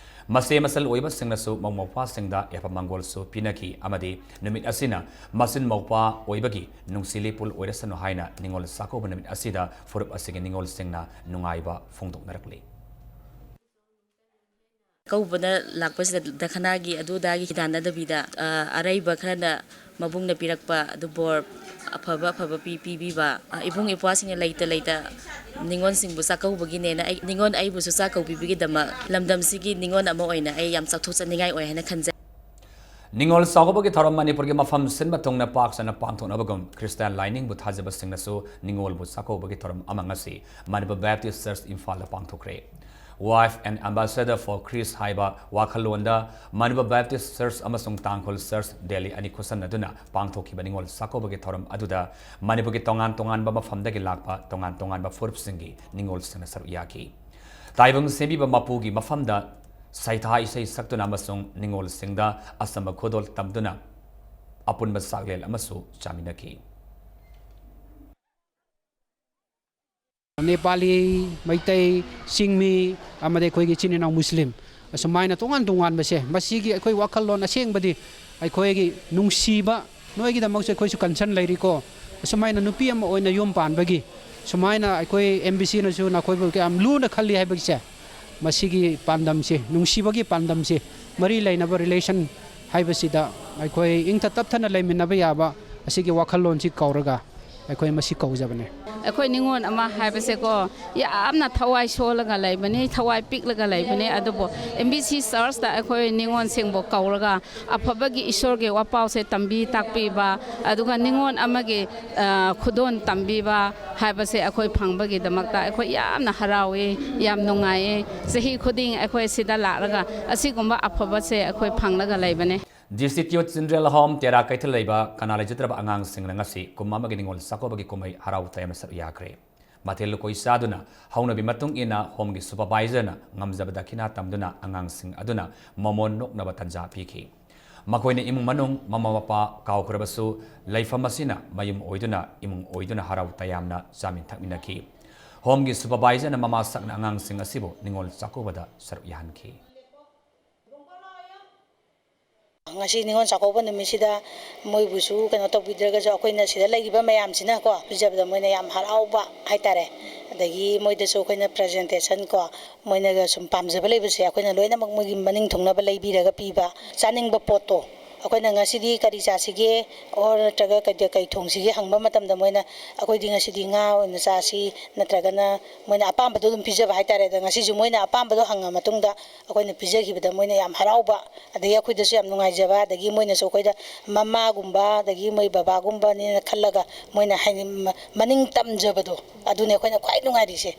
ꯃꯆꯦ ꯃꯆꯜ ꯑꯣꯏꯕꯁꯤꯡꯅꯁꯨ ꯃꯕꯨꯡ ꯃꯧꯄ꯭ꯋꯥꯁꯤꯡꯗ ꯌꯥꯏꯐ ꯃꯪꯒꯣꯜꯁꯨ ꯄꯤꯅꯈꯤ ꯑꯃꯗꯤ ꯅꯨꯃꯤꯠ ꯑꯁꯤꯅ ꯃꯆꯤꯟ ꯃꯧꯄ꯭ꯋꯥ ꯑꯣꯏꯕꯒꯤ ꯅꯨꯡꯁꯤ ꯂꯩꯄꯨꯜ ꯑꯣꯏꯔꯁꯅꯨ ꯍꯥꯏꯅ ꯅꯤꯉꯣꯜ ꯆꯥꯛꯀꯧꯕ ꯅꯨꯃꯤꯠ ꯑꯁꯤꯗ ꯐꯨꯔꯨꯞ ꯑꯁꯤꯒꯤ ꯅꯤꯉꯣꯜꯁꯤꯡꯅ ꯅꯨꯡꯉꯥꯏꯕ ꯐꯣꯡꯗꯣꯛꯅꯔꯛꯂꯤ꯫ ꯀꯧꯕꯅ ꯂꯥꯛꯄꯁꯤꯗ ꯗꯈꯅꯥꯒꯤ ꯑꯗꯨ ꯑꯗꯥꯒꯤ ꯈꯤꯗꯥꯟꯅꯗꯕꯤꯗ, ꯑ, ꯑꯔꯩꯕ ꯈꯔꯅ ꯃꯕꯨꯡꯅ ꯄꯤꯔꯛꯄ ꯑꯗꯨ ꯕꯣꯔ ꯑꯐꯕ ꯑꯐꯕ ꯄꯤ-, ꯄꯤꯕꯤꯕ, ꯑ, ꯏꯕꯨꯡ ꯏꯄ꯭ꯋꯥꯁꯤꯡꯅ ꯂꯩꯇ ꯂꯩꯇ ꯅꯤꯉꯣꯜꯁꯤꯡꯕꯨ ꯆꯥꯛꯀꯧꯕꯒꯤꯅꯦꯅ ꯑꯩ, ꯅꯤꯉꯣꯜ ꯑꯩꯕꯨꯁꯨ ꯆꯥꯛ ꯀꯧꯕꯤꯕꯒꯤꯗꯃꯛ ꯂꯝꯗꯝꯁꯤꯒꯤ ꯅꯤꯉꯣꯜ ꯑꯃ ꯑꯣꯏꯅ ꯑꯩ ꯌꯥꯝ ꯆꯥꯎꯊꯣꯛꯆꯅꯤꯡꯉꯥꯏ ꯑꯣꯏ ꯍꯥꯏꯅ ꯈꯟꯖꯩ꯫ ꯅꯤꯉꯣꯜ ꯆꯥꯛꯀꯧꯕꯒꯤ ꯊꯧꯔꯝ ꯃꯅꯤꯄꯨꯔꯒꯤ ꯃꯐꯝ ꯁꯤꯟꯕ ꯊꯨꯡꯅ ꯄꯥꯛ ꯁꯟꯅ ꯄꯥꯡꯊꯣꯛꯅꯕꯒꯨꯝ, ꯈ꯭ꯔꯤꯁꯇꯥꯟ ꯂꯥꯏꯅꯤꯡꯕꯨ ꯊꯥꯖꯕꯁꯤꯡꯅꯁꯨ ꯅꯤꯉꯣꯜꯕꯨ ꯆꯥꯛꯀꯧꯕꯒꯤ ꯊꯧꯔꯝ ꯑꯃ ꯉꯁꯤ ꯃꯅꯤꯄꯨꯔ ꯕꯦꯞꯇꯤꯁ ꯆꯔꯆ ꯏꯝꯐꯥꯜꯗ ꯄꯥꯡꯊꯣꯛꯈ꯭ꯔꯦ꯫ Wife and Ambassador for Christ ꯍꯥꯏꯕ ꯋꯥꯈꯜꯂꯣꯟꯗ ꯃꯅꯤꯄꯨꯔ ꯕꯦꯞꯇꯤꯁ ꯆꯔꯆ ꯑꯃꯁꯨꯡ ꯇꯥꯡꯈꯨꯜ ꯆꯔꯆ ꯗꯦꯜꯂꯤ ꯑꯅꯤ ꯈꯨꯠꯁꯝꯅꯗꯨꯅ ꯄꯥꯡꯊꯣꯛꯈꯤꯕ ꯅꯤꯉꯣꯜ ꯆꯥꯛꯀꯧꯕꯒꯤ ꯊꯧꯔꯝ ꯑꯗꯨꯗ ꯃꯅꯤꯄꯨꯔꯒꯤ ꯇꯣꯉꯥꯟ ꯇꯣꯉꯥꯟꯕ ꯃꯐꯝꯗꯒꯤ ꯂꯥꯛꯄ ꯇꯣꯉꯥꯟ ꯇꯣꯉꯥꯟꯕ ꯐꯨꯔꯨꯞꯁꯤꯡꯒꯤ ꯅꯤꯉꯣꯜꯁꯤꯡꯅ ꯁꯔꯨꯛ ꯌꯥꯈꯤ꯫ ꯇꯥꯏꯕꯪ ꯁꯦꯝꯕꯤꯕ ꯃꯄꯨꯒꯤ ꯃꯐꯝꯗ ꯁꯩꯊꯥ ꯏꯁꯩ ꯁꯛꯇꯨꯅ ꯑꯃꯁꯨꯡ ꯅꯤꯉꯣꯜꯁꯤꯡꯗ ꯑꯆꯝꯕ ꯈꯨꯗꯣꯜ ꯇꯝꯗꯨꯅ ꯑꯄꯨꯟꯕ ꯆꯥꯛꯂꯦꯟ ꯑꯃꯁꯨ ꯆꯥꯃꯤꯟꯅꯈꯤ꯫ ꯅꯦꯄꯥꯂꯤ, ꯃꯩꯇꯩ, ꯆꯤꯡꯃꯤ ꯑꯃꯗꯤ ꯑꯩꯈꯣꯏꯒꯤ ꯏꯆꯤꯟ ꯏꯅꯥꯎ ꯃꯨꯁꯂꯤꯝ, ꯑꯁꯨꯃꯥꯏꯅ ꯇꯣꯉꯥꯟ ꯇꯣꯉꯥꯟꯕꯁꯦ, ꯃꯁꯤꯒꯤ ꯑꯩꯈꯣꯏ ꯋꯥꯈꯜꯂꯣꯟ ꯑꯁꯦꯡꯕꯗꯤ ꯑꯩꯈꯣꯏꯒꯤ ꯅꯨꯡꯁꯤꯕ, ꯅꯣꯏꯒꯤꯗꯃꯛꯁꯨ ꯑꯩꯈꯣꯏꯁꯨ ꯀꯟꯁꯔꯟ ꯂꯩꯔꯤꯀꯣ꯫ ꯑꯁꯨꯃꯥꯏꯅ ꯅꯨꯄꯤ ꯑꯃ ꯑꯣꯏꯅ ꯌꯨꯝ ꯄꯥꯟꯕꯒꯤ ꯁꯨꯃꯥꯏꯅ ꯑꯩꯈꯣꯏ ꯑꯦꯝ ꯕꯤ ꯁꯤꯅꯁꯨ ꯅꯈꯣꯏꯕꯨ ꯀꯌꯥꯝ ꯂꯨꯅ ꯈꯜꯂꯤ ꯍꯥꯏꯕꯒꯤꯁꯦ, ꯃꯁꯤꯒꯤ ꯄꯥꯟꯗꯝꯁꯤ, ꯅꯨꯡꯁꯤꯕꯒꯤ ꯄꯥꯟꯗꯝꯁꯤ, ꯃꯔꯤ ꯂꯩꯅꯕ ꯔꯤꯂꯦꯁꯟ ꯍꯥꯏꯕꯁꯤꯗ ꯑꯩꯈꯣꯏ ꯏꯪꯊ ꯇꯞꯊꯅ ꯂꯩꯃꯤꯟꯅꯕ ꯌꯥꯕ ꯑꯁꯤꯒꯤ ꯋꯥꯈꯜꯂꯣꯟꯁꯤ ꯀꯧꯔꯒ ꯑꯩꯈꯣꯏ ꯃꯁꯤ ꯀꯧꯖꯕꯅꯤ꯫ ꯑꯩꯈꯣꯏ ꯅꯤꯉꯣꯜ ꯑꯃ ꯍꯥꯏꯕꯁꯦꯀꯣ, ꯌꯥꯝꯅ ꯊꯋꯥꯏ ꯁꯣꯜꯂꯒ ꯂꯩꯕꯅꯤ, ꯊꯋꯥꯏ ꯄꯤꯛꯂꯒ ꯂꯩꯕꯅꯤ꯫ ꯑꯗꯨꯕꯨ ꯑꯦꯝ ꯕꯤ ꯁꯤ ꯆꯔꯆꯇ ꯑꯩꯈꯣꯏ ꯅꯤꯉꯣꯜꯁꯤꯡꯕꯨ ꯀꯧꯔꯒ ꯑꯐꯕꯒꯤ ꯏꯁꯣꯔꯒꯤ ꯋꯥꯄꯥꯎꯁꯦ ꯇꯝꯕꯤ ꯇꯥꯛꯄꯤꯕ, ꯑꯗꯨꯒ ꯅꯤꯉꯣꯜ ꯑꯃꯒꯤ, ꯑ, ꯈꯨꯗꯣꯜ ꯇꯝꯕꯤꯕ ꯍꯥꯏꯕꯁꯦ ꯑꯩꯈꯣꯏ ꯐꯪꯕꯒꯤꯗꯃꯛꯇ ꯑꯩꯈꯣꯏ ꯌꯥꯝꯅ ꯍꯔꯥꯎꯏ, ꯌꯥꯝ ꯅꯨꯡꯉꯥꯏꯌꯦ꯫ ꯆꯍꯤ ꯈꯨꯗꯤꯡ ꯑꯩꯈꯣꯏ ꯁꯤꯗ ꯂꯥꯛꯂꯒ ꯑꯁꯤꯒꯨꯝꯕ ꯑꯐꯕꯁꯦ ꯑꯩꯈꯣꯏ ꯐꯪꯂꯒ ꯂꯩꯕꯅꯦ꯫ Destitute Children Home ꯇꯦꯔꯥ ꯀꯩꯊꯦꯜ ꯂꯩꯕ ꯀꯅꯥ ꯂꯩꯖꯗ꯭ꯔꯕ ꯑꯉꯥꯡꯁꯤꯡꯅ ꯉꯁꯤ ꯀꯨꯝ ꯑꯃꯒꯤ ꯅꯤꯉꯣꯜ ꯆꯥꯛꯀꯧꯕꯒꯤ ꯀꯨꯝꯍꯩ ꯍꯔꯥꯎ ꯇꯌꯥꯝꯅ ꯁꯔꯨꯛ ꯌꯥꯈ꯭ꯔꯦ꯫ ꯃꯊꯦꯜ ꯂꯨꯀꯣꯏ ꯆꯥꯗꯨꯅ ꯍꯧꯅꯕꯤ ꯃꯇꯨꯡ ꯏꯟꯅ ꯍꯣꯝꯒꯤ ꯁꯨꯄꯔꯚꯥꯏꯖꯔꯅ ꯉꯝꯖꯕ ꯗꯈꯤꯅꯥ ꯇꯝꯗꯨꯅ ꯑꯉꯥꯡꯁꯤꯡ ꯑꯗꯨꯅ ꯃꯃꯣꯟ ꯅꯣꯛꯅꯕ ꯇꯟꯖꯥ ꯄꯤꯈꯤ꯫ ꯃꯈꯣꯏꯅ ꯏꯃꯨꯡ ꯃꯅꯨꯡ, ꯃꯃꯥ ꯃꯄꯥ ꯀꯥꯎꯈ꯭ꯔꯕꯁꯨ, ꯂꯩꯐꯝ ꯑꯁꯤꯅ ꯃꯌꯨꯝ ꯑꯣꯏꯗꯨꯅ, ꯏꯃꯨꯡ ꯑꯣꯏꯗꯨꯅ ꯍꯔꯥꯎ ꯇꯌꯥꯝꯅ ꯆꯥꯃꯤꯟ ꯊꯛꯃꯤꯟꯅꯈꯤ꯫ ꯍꯣꯝꯒꯤ ꯁꯨꯄꯔꯚꯥꯏꯖꯔꯅ ꯃꯃꯥ ꯁꯛꯅ ꯑꯉꯥꯡꯁꯤꯡ ꯑꯁꯤꯕꯨ ꯅꯤꯉꯣꯜ ꯆꯥꯛꯀꯧꯕꯗ ꯁꯔꯨꯛ ꯌꯥꯍꯟꯈꯤ꯫ ꯉꯁꯤ ꯅꯤꯉꯣꯜ ꯆꯥꯛꯀꯧꯕ ꯅꯨꯃꯤꯠꯁꯤꯗ ꯃꯣꯏꯕꯨꯁꯨ ꯀꯩꯅꯣ ꯇꯧꯕꯤꯗ꯭ꯔꯒꯁꯨ, ꯑꯩꯈꯣꯏꯅ ꯁꯤꯗ ꯂꯩꯔꯤꯕ ꯃꯌꯥꯝꯁꯤꯅꯀꯣ, ꯄꯤꯖꯕꯗ ꯃꯣꯏꯅ ꯌꯥꯝ ꯍꯔꯥꯎꯕ ꯍꯥꯏꯇꯥꯔꯦ꯫ ꯑꯗꯒꯤ ꯃꯣꯏꯗꯁꯨ ꯑꯩꯈꯣꯏꯅ ꯄ꯭ꯔꯖꯦꯟꯇꯦꯁꯟ ꯀꯣ, ꯃꯣꯏꯅꯒ ꯁꯨꯝ ꯄꯥꯝꯖꯕ ꯂꯩꯕꯁꯦ ꯑꯩꯈꯣꯏꯅ ꯂꯣꯏꯅꯃꯛ ꯃꯣꯏꯒꯤ ꯃꯅꯤꯡ ꯊꯨꯡꯅꯕ ꯂꯩꯕꯤꯔꯒ ꯄꯤꯕ, ꯆꯥꯅꯤꯡꯕ ꯄꯣꯠꯇꯣ꯫ ꯑꯩꯈꯣꯏꯅ ꯉꯁꯤꯗꯤ ꯀꯔꯤ ꯆꯥꯁꯤꯒꯦ, ꯑꯣꯔ ꯅꯠꯇ꯭ꯔꯒ ꯀꯩ ꯀꯩ ꯊꯣꯡꯁꯤꯒꯦ ꯍꯪꯕ ꯃꯇꯝꯗ, ꯃꯣꯏꯅ ꯑꯩꯈꯣꯏꯗꯤ ꯉꯁꯤꯗꯤ ꯉꯥ ꯑꯣꯏꯅ ꯆꯥꯁꯤ, ꯅꯠꯇ꯭ꯔꯒꯅ ꯃꯣꯏꯅ ꯑꯄꯥꯝꯕꯗꯣ ꯑꯗꯨꯝ ꯄꯤꯖꯕ ꯍꯥꯏꯇꯥꯔꯦ꯫ ꯑꯗ ꯉꯁꯤꯁꯨ ꯃꯣꯏꯅ ꯑꯄꯥꯝꯕꯗꯣ ꯍꯪꯉ ꯃꯇꯨꯡꯗ ꯑꯩꯈꯣꯏꯅ ꯄꯤꯖꯈꯤꯕꯗ ꯃꯣꯏꯅ ꯌꯥꯝ ꯍꯔꯥꯎꯕ, ꯑꯗꯒꯤ ꯑꯩꯈꯣꯏꯗꯁꯨ ꯌꯥꯝ ꯅꯨꯡꯉꯥꯏꯖꯕ, ꯑꯗꯒꯤ ꯃꯣꯏꯅꯁꯨ ꯑꯩꯈꯣꯏꯗ ꯃꯃꯥꯒꯨꯝꯕ ꯑꯗꯒꯤ ꯃꯣꯏ ꯕꯕꯥꯒꯨꯝꯕꯅꯦꯅ ꯈꯜꯂꯒ ꯃꯣꯏꯅ ꯍꯥꯏꯗꯤ ꯃ-, ꯃꯅꯤꯡ ꯇꯝꯖꯕꯗꯣ, ꯑꯗꯨꯅꯦ ꯑꯩꯈꯣꯏꯅ ꯈ꯭ꯋꯥꯏ ꯅꯨꯡꯉꯥꯏꯔꯤꯁꯦ꯫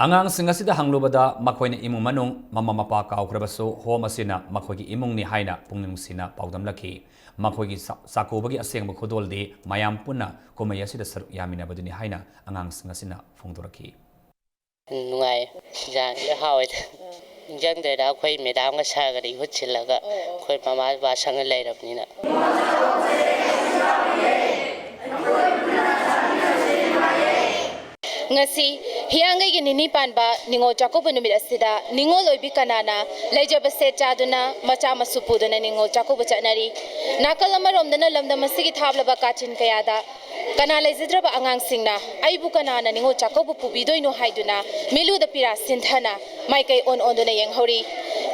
ꯑꯉꯥꯡꯁꯤꯡ ꯑꯁꯤꯗ ꯍꯪꯂꯨꯕꯗ ꯃꯈꯣꯏꯅ ꯏꯃꯨꯡ ꯃꯅꯨꯡ, ꯃꯃꯥ ꯃꯄꯥ ꯀꯥꯎꯈ꯭ꯔꯕꯁꯨ ꯍꯣꯝ ꯑꯁꯤꯅ ꯃꯈꯣꯏꯒꯤ ꯏꯃꯨꯡꯅꯤ ꯍꯥꯏꯅ ꯄꯨꯛꯅꯤꯡ ꯅꯨꯡꯁꯤꯅ ꯄꯥꯎꯗꯝꯂꯛꯈꯤ꯫ ꯃꯈꯣꯏꯒꯤ ꯆꯥ-, ꯆꯥꯛꯀꯧꯕꯒꯤ ꯑꯁꯦꯡꯕ ꯈꯨꯗꯣꯜꯗꯤ ꯃꯌꯥꯝ ꯄꯨꯟꯅ ꯀꯨꯝꯍꯩ ꯑꯁꯤꯗ ꯁꯔꯨꯛ ꯌꯥꯃꯤꯟꯅꯕꯗꯨꯅꯤ ꯍꯥꯏꯅ ꯑꯉꯥꯡꯁꯤꯡ ꯑꯁꯤꯅ ꯐꯣꯡꯗꯣꯔꯛꯈꯤ꯫ ꯅꯨꯡꯉꯥꯏ꯫ ꯏꯟꯖꯥꯡꯁꯦ ꯍꯥꯎꯋꯦꯗ꯫ ꯅꯤꯡꯁꯤꯡꯗ꯭ꯔꯦꯗ, ꯑꯩꯈꯣꯏ ꯃꯦꯗꯥꯝꯒ ꯁꯥꯔꯒꯗꯤ ꯏꯍꯨꯠ ꯁꯤꯜꯂꯒ ꯑꯩꯈꯣꯏ ꯃꯃꯥ ꯕꯕꯥ ꯁꯪꯅ ꯂꯩꯔꯕꯅꯤꯅ꯫ ꯉꯁꯤ ꯍꯤꯌꯥꯡꯒꯩꯒꯤ ꯅꯤꯅꯤ ꯄꯥꯟꯕ ꯅꯤꯉꯣꯜ ꯆꯥꯛꯀꯧꯕ ꯅꯨꯃꯤꯠ ꯑꯁꯤꯗ ꯅꯤꯉꯣꯜ ꯑꯣꯏꯕꯤ ꯀꯅꯥꯅ ꯂꯩꯖꯕ ꯁꯦꯠ ꯆꯥꯗꯨꯅ, ꯃꯆꯥ ꯃꯁꯨ ꯄꯨꯗꯨꯅ ꯅꯤꯉꯣꯜ ꯆꯥꯛꯀꯧꯕ ꯆꯠꯅꯔꯤ꯫ ꯅꯥꯀꯜ ꯑꯃꯔꯣꯝꯗꯅ ꯂꯝꯗꯝ ꯑꯁꯤꯒꯤ ꯊꯥꯞꯂꯕ ꯀꯥꯆꯤꯟ ꯀꯌꯥꯗ ꯀꯅꯥ ꯂꯩꯖꯗ꯭ꯔꯕ ꯑꯉꯥꯡꯁꯤꯡꯅ ꯑꯩꯕꯨ ꯀꯅꯥꯅ ꯅꯤꯉꯣꯜ ꯆꯥꯛꯀꯧꯕ ꯄꯨꯕꯤꯗꯣꯏꯅꯣ ꯍꯥꯏꯗꯨꯅ ꯃꯤꯠꯂꯨꯗ ꯄꯤꯔꯥ ꯁꯤꯟꯊꯅ ꯃꯥꯏꯀꯩ ꯑꯣꯟ ꯑꯣꯟꯗꯨꯅ ꯌꯦꯡꯍꯧꯔꯤ꯫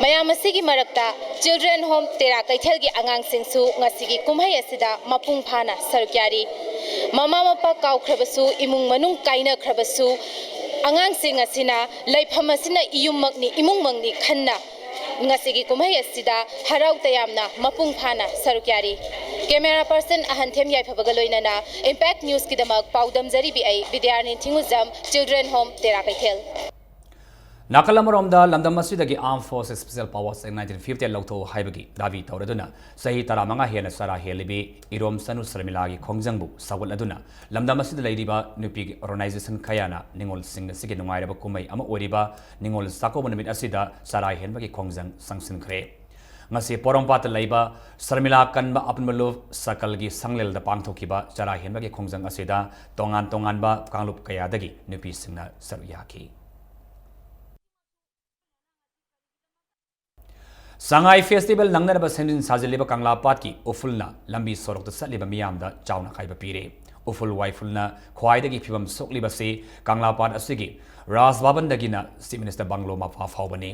ꯃꯌꯥꯝ ꯑꯁꯤꯒꯤ ꯃꯔꯛꯇ Children Home ꯇꯦꯔꯥ ꯀꯩꯊꯦꯜꯒꯤ ꯑꯉꯥꯡꯁꯤꯡꯁꯨ ꯉꯁꯤꯒꯤ ꯀꯨꯝꯍꯩ ꯑꯁꯤꯗ ꯃꯄꯨꯡ ꯐꯥꯅ ꯁꯔꯨꯛ ꯌꯥꯔꯤ꯫ ꯃꯃꯥ ꯃꯄꯥ ꯀꯥꯎꯈ꯭ꯔꯕꯁꯨ, ꯏꯃꯨꯡ ꯃꯅꯨꯡ ꯀꯥꯏꯅꯈ꯭ꯔꯕꯁꯨ, ꯑꯉꯥꯡꯁꯤꯡ ꯑꯁꯤꯅ ꯂꯩꯐꯝ ꯑꯁꯤꯅ ꯏꯌꯨꯝꯃꯛꯅꯤ, ꯏꯃꯨꯡꯃꯛꯅꯤ ꯈꯟꯅ ꯉꯁꯤꯒꯤ ꯀꯨꯝꯍꯩ ꯑꯁꯤꯗ ꯍꯔꯥꯎ ꯇꯌꯥꯝꯅ ꯃꯄꯨꯡ ꯐꯥꯅ ꯁꯔꯨꯛ ꯌꯥꯔꯤ꯫ ꯀꯦꯃꯦꯔꯥ ꯄꯔꯁꯟ ꯑꯍꯟꯊꯦꯝ ꯌꯥꯏꯐꯕꯒ ꯂꯣꯏꯅꯅ Impact Newsꯀꯤꯗꯃꯛ ꯄꯥꯎꯗꯝꯖꯔꯤꯕꯤ ꯑꯩ ꯕꯤꯗ꯭ꯌꯥꯔꯅꯤ ꯊꯤꯡꯉꯨꯖꯝ, Children Home, ꯇꯦꯔꯥ ꯀꯩꯊꯦꯜ꯫ ꯅꯥꯀꯜ ꯑꯃꯔꯣꯝꯗ, ꯂꯝꯗꯝ ꯑꯁꯤꯗꯒꯤ Armed Forces Special Powers Act nineteen fifty ꯂꯧꯊꯣꯛꯎ ꯍꯥꯏꯕꯒꯤ ꯗꯥꯕꯤ ꯇꯧꯔꯗꯨꯅ ꯆꯍꯤ ꯇꯔꯥꯃꯉꯥ ꯍꯦꯟꯅ ꯆꯔꯥ ꯍꯦꯜꯂꯤꯕꯤ ꯏꯔꯣꯝ ꯁꯅꯨ ꯁꯔꯃꯤꯂꯥꯒꯤ ꯈꯣꯡꯖꯪꯕꯨ ꯁꯧꯒꯠꯂꯗꯨꯅ ꯂꯝꯗꯝ ꯑꯁꯤꯗ ꯂꯩꯔꯤꯕ ꯅꯨꯄꯤꯒꯤ organization ꯀꯌꯥꯅ ꯅꯤꯉꯣꯜꯁꯤꯡ ꯑꯁꯤꯒꯤ ꯅꯨꯡꯉꯥꯏꯔꯕ ꯀꯨꯝꯍꯩ ꯑꯃ ꯑꯣꯏꯔꯤꯕ ꯅꯤꯉꯣꯜ ꯆꯥꯛꯀꯧꯕ ꯅꯨꯃꯤꯠ ꯑꯁꯤꯗ ꯆꯔꯥ ꯍꯦꯟꯕꯒꯤ ꯈꯣꯡꯖꯪ ꯆꯪꯁꯤꯟꯈ꯭ꯔꯦ꯫ ꯉꯁꯤ ꯄꯣꯔꯣꯝꯄꯥꯠꯇ ꯂꯩꯕ ꯁꯔꯃꯤꯂꯥ ꯀꯟꯕ ꯑꯄꯨꯟꯕ ꯂꯨꯞ ꯁꯔꯀꯜꯒꯤ ꯁꯪꯂꯦꯜꯗ ꯄꯥꯡꯊꯣꯛꯈꯤꯕ ꯆꯔꯥ ꯍꯦꯟꯕꯒꯤ ꯈꯣꯡꯖꯪ ꯑꯁꯤꯗ ꯇꯣꯉꯥꯟ ꯇꯣꯉꯥꯟꯕ ꯀꯥꯡꯂꯨꯞ ꯀꯌꯥꯗꯒꯤ ꯅꯨꯄꯤꯁꯤꯡꯅ ꯁꯔꯨꯛ ꯌꯥꯈꯤ꯫ ꯁꯉꯥꯏ Festival ꯅꯪꯅꯅꯕ ꯁꯦꯝꯖꯤꯟ ꯁꯥꯖꯤꯜꯂꯤꯕ ꯀꯪꯂꯥ ꯄꯥꯠꯀꯤ ꯎꯐꯨꯜꯅ ꯂꯝꯕꯤ ꯁꯣꯔꯣꯛꯇ ꯆꯠꯂꯤꯕ ꯃꯤꯌꯥꯝꯗ ꯆꯥꯎꯅ ꯑꯀꯥꯏꯕ ꯄꯤꯔꯦ꯫ ꯎꯐꯨꯜ ꯋꯥꯏꯐꯨꯜꯅ ꯈ꯭ꯋꯥꯏꯗꯒꯤ ꯐꯤꯕꯝ ꯁꯣꯛꯂꯤꯕꯁꯤ ꯀꯪꯂꯥ ꯄꯥꯠ ꯑꯁꯤꯒꯤ ꯔꯥꯖ ꯚꯕꯟꯗꯒꯤꯅ Chief Minister ꯕꯪꯒ꯭ꯂꯣ ꯃꯄꯥ ꯐꯥꯎꯕꯅꯤ꯫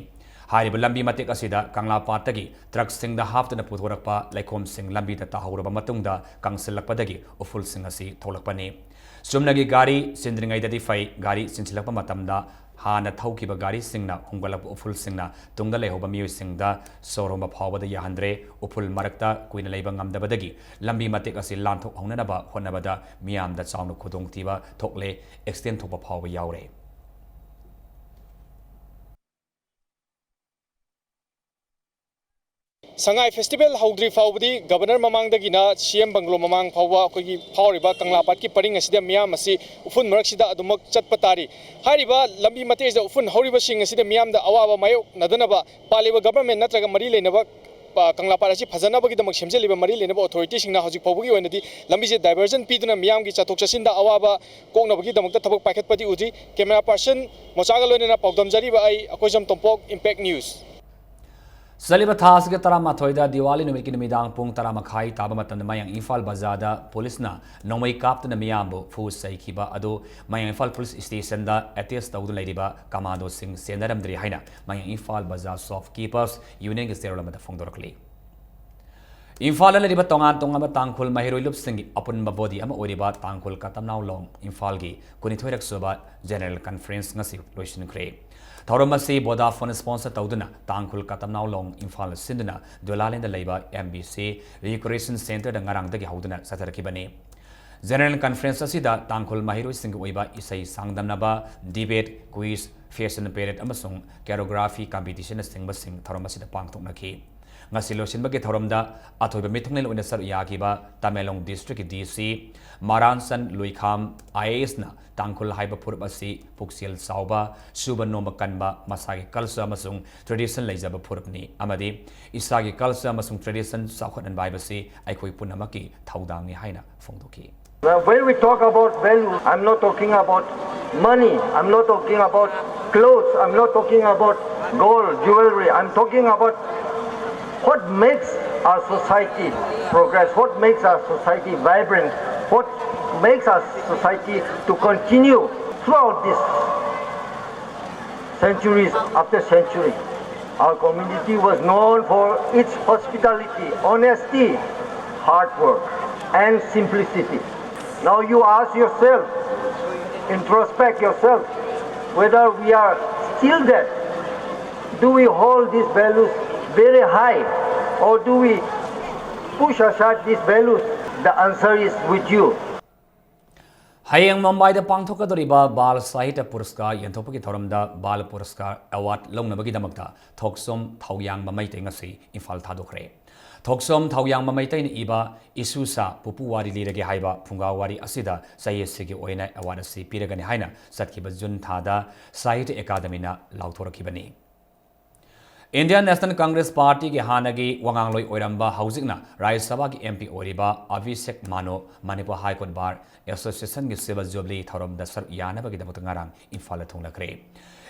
ꯍꯥꯏꯔꯤꯕ ꯂꯝꯕꯤ ꯃꯇꯦꯛ ꯑꯁꯤꯗ ꯀꯪꯂꯥ ꯄꯥꯠꯇꯒꯤ ꯇ꯭ꯔꯛꯁꯤꯡꯗ ꯍꯥꯞꯇꯨꯅ ꯄꯨꯊꯣꯔꯛꯄ ꯂꯩꯈꯣꯝꯁꯤꯡ ꯂꯝꯕꯤꯗ ꯇꯥꯍꯧꯔꯕ ꯃꯇꯨꯡꯗ ꯀꯪꯁꯤꯜꯂꯛꯄꯗꯒꯤ ꯎꯐꯨꯜꯁꯤꯡ ꯑꯁꯤ ꯊꯣꯛꯂꯛꯄꯅꯤ꯫ ꯆꯨꯝꯅꯒꯤ ꯒꯥꯔꯤ ꯆꯦꯟꯗ꯭ꯔꯤꯉꯩꯗꯗꯤ ꯐꯩ, ꯒꯥꯔꯤ ꯆꯦꯟꯁꯤꯜꯂꯛꯄ ꯃꯇꯝꯗ ꯍꯥꯟꯅ ꯊꯧꯈꯤꯕ ꯒꯥꯔꯤꯁꯤꯡꯅ ꯍꯨꯝꯒꯠꯂꯛꯄ ꯎꯐꯨꯜꯁꯤꯡꯅ ꯇꯨꯡꯗ ꯂꯩꯍꯧꯕ ꯃꯤꯑꯣꯏꯁꯤꯡꯗ ꯁꯣꯔ ꯍꯣꯟꯕ ꯐꯥꯎꯕꯗ ꯌꯥꯍꯟꯗ꯭ꯔꯦ꯫ ꯎꯐꯨꯜ ꯃꯔꯛꯇ ꯀꯨꯏꯅ ꯂꯩꯕ ꯉꯝꯗꯕꯗꯒꯤ ꯂꯝꯕꯤ ꯃꯇꯦꯛ ꯑꯁꯤ ꯂꯥꯟꯊꯣꯛꯍꯧꯅꯅꯕ ꯍꯣꯠꯅꯕꯗ ꯃꯤꯌꯥꯝꯗ ꯆꯥꯎꯅ ꯈꯨꯗꯣꯡꯊꯤꯕ ꯊꯣꯛꯂꯦ, accident ꯊꯣꯛꯄ ꯐꯥꯎꯕ ꯌꯥꯎꯔꯦ꯫ ꯁꯉꯥꯏ Festival ꯍꯧꯗ꯭ꯔꯤ ꯐꯥꯎꯕꯗꯤ Governor ꯃꯃꯥꯡꯗꯒꯤꯅ C M ꯕꯪꯒ꯭ꯂꯣ ꯃꯃꯥꯡ ꯐꯥꯎꯕ ꯑꯩꯈꯣꯏꯒꯤ ꯐꯥꯎꯔꯤꯕ ꯀꯪꯂꯥ ꯄꯥꯠꯀꯤ ꯄꯔꯤꯡ ꯑꯁꯤꯗ ꯃꯤꯌꯥꯝ ꯑꯁꯤ ꯎꯐꯨꯜ ꯃꯔꯛꯁꯤꯗ ꯑꯗꯨꯃꯛ ꯆꯠꯄ ꯇꯥꯔꯤ꯫ ꯍꯥꯏꯔꯤꯕ ꯂꯝꯕꯤ ꯃꯇꯦꯛ ꯑꯁꯤꯗ ꯎꯐꯨꯜ ꯍꯧꯔꯤꯕꯁꯤꯡ ꯑꯁꯤꯗ ꯃꯤꯌꯥꯝꯗ ꯑꯋꯥꯕ ꯃꯥꯌꯣꯛꯅꯗꯅꯕ ꯄꯥꯜꯂꯤꯕ government ꯅꯠꯇ꯭ꯔꯒ ꯃꯔꯤ ꯂꯩꯅꯕ, ꯑ, ꯀꯪꯂꯥ ꯄꯥꯠ ꯑꯁꯤ ꯐꯖꯅꯕꯒꯤꯗꯃꯛ ꯁꯦꯝꯖꯤꯜꯂꯤꯕ ꯃꯔꯤ ꯂꯩꯅꯕ authority ꯁꯤꯡꯅ ꯍꯧꯖꯤꯛ ꯐꯥꯎꯕꯒꯤ ꯑꯣꯏꯅꯗꯤ ꯂꯝꯕꯤꯁꯦ diversion ꯄꯤꯗꯨꯅ ꯃꯤꯌꯥꯝꯒꯤ ꯆꯠꯊꯣꯛ ꯆꯠꯁꯤꯟꯗ ꯑꯋꯥꯕ ꯀꯣꯛꯅꯕꯒꯤꯗꯃꯛꯇ ꯊꯕꯛ ꯄꯥꯏꯈꯠꯄꯗꯤ ꯎꯗ꯭ꯔꯤ꯫ Camera person ꯃꯣꯆꯥꯒ ꯂꯣꯏꯅꯅ ꯄꯥꯎꯗꯝꯖꯔꯤꯕ ꯑꯩ ꯑꯩꯈꯣꯏꯖꯝ ꯇꯣꯝꯄꯣꯛ, Impact News꯫ ꯆꯠꯂꯤꯕ ꯊꯥ ꯑꯁꯤꯒꯤ ꯇꯔꯥꯃꯥꯊꯣꯏꯗ ꯗꯤꯋꯥꯂꯤ ꯅꯨꯃꯤꯠꯀꯤ ꯅꯨꯃꯤꯗꯥꯡ ꯄꯨꯡ ꯇꯔꯥ ꯃꯈꯥꯏ ꯇꯥꯕ ꯃꯇꯝꯗ ꯃꯌꯥꯡ ꯏꯝꯐꯥꯜ ꯕꯖꯥꯔꯗ ꯄꯨꯂꯤꯁꯅ ꯅꯣꯡꯃꯩ ꯀꯥꯞꯇꯨꯅ ꯃꯤꯌꯥꯝꯕꯨ ꯐꯨ ꯆꯩꯈꯤꯕ ꯑꯗꯨ ꯃꯌꯥꯡ ꯏꯝꯐꯥꯜ ꯄꯨꯂꯤꯁ stationꯗ attach ꯇꯧꯗꯨꯅ ꯂꯩꯔꯤꯕ commandoꯁꯤꯡ ꯆꯦꯟꯅꯔꯝꯗ꯭ꯔꯤ ꯍꯥꯏꯅ ꯃꯌꯥꯡ ꯏꯝꯐꯥꯜ ꯕꯖꯥꯔ shopkeepers unionꯒꯤ ꯆꯦꯔꯣꯜ ꯑꯃꯗ ꯐꯣꯡꯗꯣꯔꯛꯂꯤ꯫ ꯏꯝꯐꯥꯜꯗ ꯂꯩꯔꯤꯕ ꯇꯣꯉꯥꯟ ꯇꯣꯉꯥꯟꯕ ꯇꯥꯡꯈꯨꯜ ꯃꯍꯩꯔꯣꯏ ꯂꯨꯞꯁꯤꯡꯒꯤ ꯑꯄꯨꯟꯕ ꯕꯣꯗꯤ ꯑꯃ ꯑꯣꯏꯔꯤꯕ ꯇꯥꯡꯈꯨꯜ ꯀꯥꯇꯝꯅꯥꯎ ꯂꯣꯡ ꯏꯝꯐꯥꯜꯒꯤ ꯀꯨꯟꯅꯤꯊꯣꯏꯔꯛ ꯁꯨꯕ ꯖꯦꯅꯔꯦꯜ ꯀꯟꯐꯔꯦꯟꯁ ꯉꯁꯤ ꯂꯣꯏꯁꯤꯟꯈ꯭ꯔꯦ꯫ ꯊꯧꯔꯝ ꯑꯁꯤ ꯕꯣꯗꯥꯐꯣꯟ ꯁ꯭ꯄꯣꯟꯁꯔ ꯇꯧꯗꯨꯅ ꯇꯥꯡꯈꯨꯜ ꯀꯥꯇꯝꯅꯥꯎ ꯂꯣꯡ ꯏꯝꯐꯥꯜꯅ ꯁꯤꯟꯗꯨꯅ ꯗꯨꯂꯥꯂꯦꯟꯗ ꯂꯩꯕ ꯑꯦꯝ ꯕꯤ ꯁꯤ ꯔꯤꯀ꯭ꯔꯤꯌꯦꯁꯟ ꯁꯦꯟꯇꯔꯗ ꯉꯔꯥꯡꯗꯒꯤ ꯍꯧꯗꯨꯅ ꯆꯠꯊꯔꯛꯈꯤꯕꯅꯤ꯫ ꯖꯦꯅꯔꯦꯜ ꯀꯟꯐꯔꯦꯟꯁ ꯑꯁꯤꯗ ꯇꯥꯡꯈꯨꯜ ꯃꯍꯩꯔꯣꯏꯁꯤꯡꯒꯤ ꯑꯣꯏꯕ ꯏꯁꯩ ꯁꯥꯡꯗꯝꯅꯕ, ꯗꯤꯕꯦꯠ, ꯀ꯭ꯋꯤꯖ, ꯐꯦꯁꯟ ꯄꯦꯔꯦꯗ ꯑꯃꯁꯨꯡ ꯀꯦꯔꯣꯒ꯭ꯔꯥꯐꯤ ꯀꯝꯄꯤꯇꯤꯁꯟꯅꯆꯤꯡꯕꯁꯤꯡ ꯊꯧꯔꯝ ꯑꯁꯤꯗ ꯄꯥꯡꯊꯣꯛꯅꯈꯤ꯫ ꯉꯁꯤ ꯂꯣꯏꯁꯤꯟꯕꯒꯤ ꯊꯧꯔꯝꯗ ꯑꯊꯣꯏꯕ ꯃꯤꯊꯨꯡꯂꯦꯟ ꯑꯣꯏꯅ ꯁꯔꯨꯛ ꯌꯥꯈꯤꯕ ꯇꯃꯦꯡꯂꯣꯡ ꯗꯤꯁꯇ꯭ꯔꯤꯛꯀꯤ ꯗꯤ ꯁꯤ ꯃꯥꯔꯥꯟꯁꯟ ꯂꯨꯏꯈꯥꯝ ꯑꯥꯏ ꯑꯦ ꯑꯦꯁꯅ ꯇꯥꯡꯈꯨꯜ ꯍꯥꯏꯕ ꯐꯨꯔꯨꯞ ꯑꯁꯤ ꯄꯨꯛꯆꯦꯜ ꯆꯥꯎꯕ, ꯁꯨꯕ ꯅꯣꯝꯕ ꯀꯟꯕ, ꯃꯁꯥꯒꯤ ꯀꯜꯆꯔ ꯑꯃꯁꯨꯡ ꯇ꯭ꯔꯦꯗꯤꯁꯟ ꯂꯩꯖꯕ ꯐꯨꯔꯨꯞꯅꯤ ꯑꯃꯗꯤ ꯏꯁꯥꯒꯤ ꯀꯜꯆꯔ ꯑꯃꯁꯨꯡ ꯇ꯭ꯔꯦꯗꯤꯁꯟ ꯆꯥꯎꯈꯠꯍꯟꯕ ꯍꯥꯏꯕꯁꯤ ꯑꯩꯈꯣꯏ ꯄꯨꯝꯅꯃꯛꯀꯤ ꯊꯧꯗꯥꯡꯅꯤ ꯍꯥꯏꯅ ꯐꯣꯡꯗꯣꯛꯈꯤ꯫ Now, when we talk about value, I'm not talking about money, I'm not talking about clothes, I'm not talking about gold, jewelry, I'm talking about what makes our society progress, what makes our society vibrant, what makes our society to continue throughout this centuries after century. Our community was known for its hospitality, honesty, hard work, and simplicity. Now you ask yourself, introspect yourself, whether we are still there. Do we hold these values very high, or do we push aside these values? The answer is with you. ꯍꯌꯦꯡ ꯃꯨꯝꯕꯥꯏꯗ ꯄꯥꯡꯊꯣꯛꯀꯗꯧꯔꯤꯕ ꯕꯥꯜ ꯁꯥꯍꯤꯇ꯭ꯌ ꯄꯨꯔꯁꯀꯥꯔ ꯌꯦꯟꯊꯣꯛꯄꯒꯤ ꯊꯧꯔꯝꯗ ꯕꯥꯜ ꯄꯨꯔꯁꯀꯥꯔ award ꯂꯧꯅꯕꯒꯤꯗꯃꯛꯇ ꯊꯣꯛꯆꯣꯝ ꯊꯧꯌꯥꯡꯕ ꯃꯩꯇꯩ ꯉꯁꯤ ꯏꯝꯐꯥꯜ ꯊꯥꯗꯣꯛꯈ꯭ꯔꯦ꯫ ꯊꯣꯛꯆꯣꯝ ꯊꯧꯌꯥꯡꯕ ꯃꯩꯇꯩꯅ ꯏꯕ ꯏꯁꯨꯁꯥ ꯄꯨꯄꯨ ꯋꯥꯔꯤ ꯂꯤꯔꯒꯦ ꯍꯥꯏꯕ ꯐꯨꯡꯒꯥ ꯋꯥꯔꯤ ꯑꯁꯤꯗ ꯆꯍꯤ ꯑꯁꯤꯒꯤ ꯑꯣꯏꯅ ꯑꯦꯋꯥꯔꯗ ꯑꯁꯤ ꯄꯤꯔꯒꯅꯤ ꯍꯥꯏꯅ ꯆꯠꯈꯤꯕ ꯖꯨꯟ ꯊꯥꯗ ꯁꯥꯍꯤꯇ꯭ꯌ ꯑꯦꯀꯥꯗꯃꯤꯅ ꯂꯥꯎꯊꯣꯔꯛꯈꯤꯕꯅꯤ꯫ ꯏꯟꯗꯤꯌꯟ ꯅꯦꯁꯅꯦꯜ ꯀꯪꯒ꯭ꯔꯦꯁ ꯄꯥꯔꯇꯤꯒꯤ ꯍꯥꯟꯅꯒꯤ ꯋꯥꯉꯥꯡꯂꯣꯏ ꯑꯣꯏꯔꯝꯕ, ꯍꯧꯖꯤꯛꯅ ꯔꯥꯖ꯭ꯌ ꯁꯚꯥꯒꯤ ꯑꯦꯝ ꯄꯤ ꯑꯣꯏꯔꯤꯕ Abhishek Manu Manipur high court bar ꯑꯦꯁꯣꯁꯤꯌꯦꯁꯟꯒꯤ ꯁꯤꯜꯚꯔ ꯖꯨꯕꯂꯤ ꯊꯧꯔꯝꯗ ꯁꯔꯨꯛ ꯌꯥꯅꯕꯒꯤꯗꯃꯛꯇ ꯉꯔꯥꯡ ꯏꯝꯐꯥꯜꯗ ꯊꯨꯡꯂꯈ꯭ꯔꯦ꯫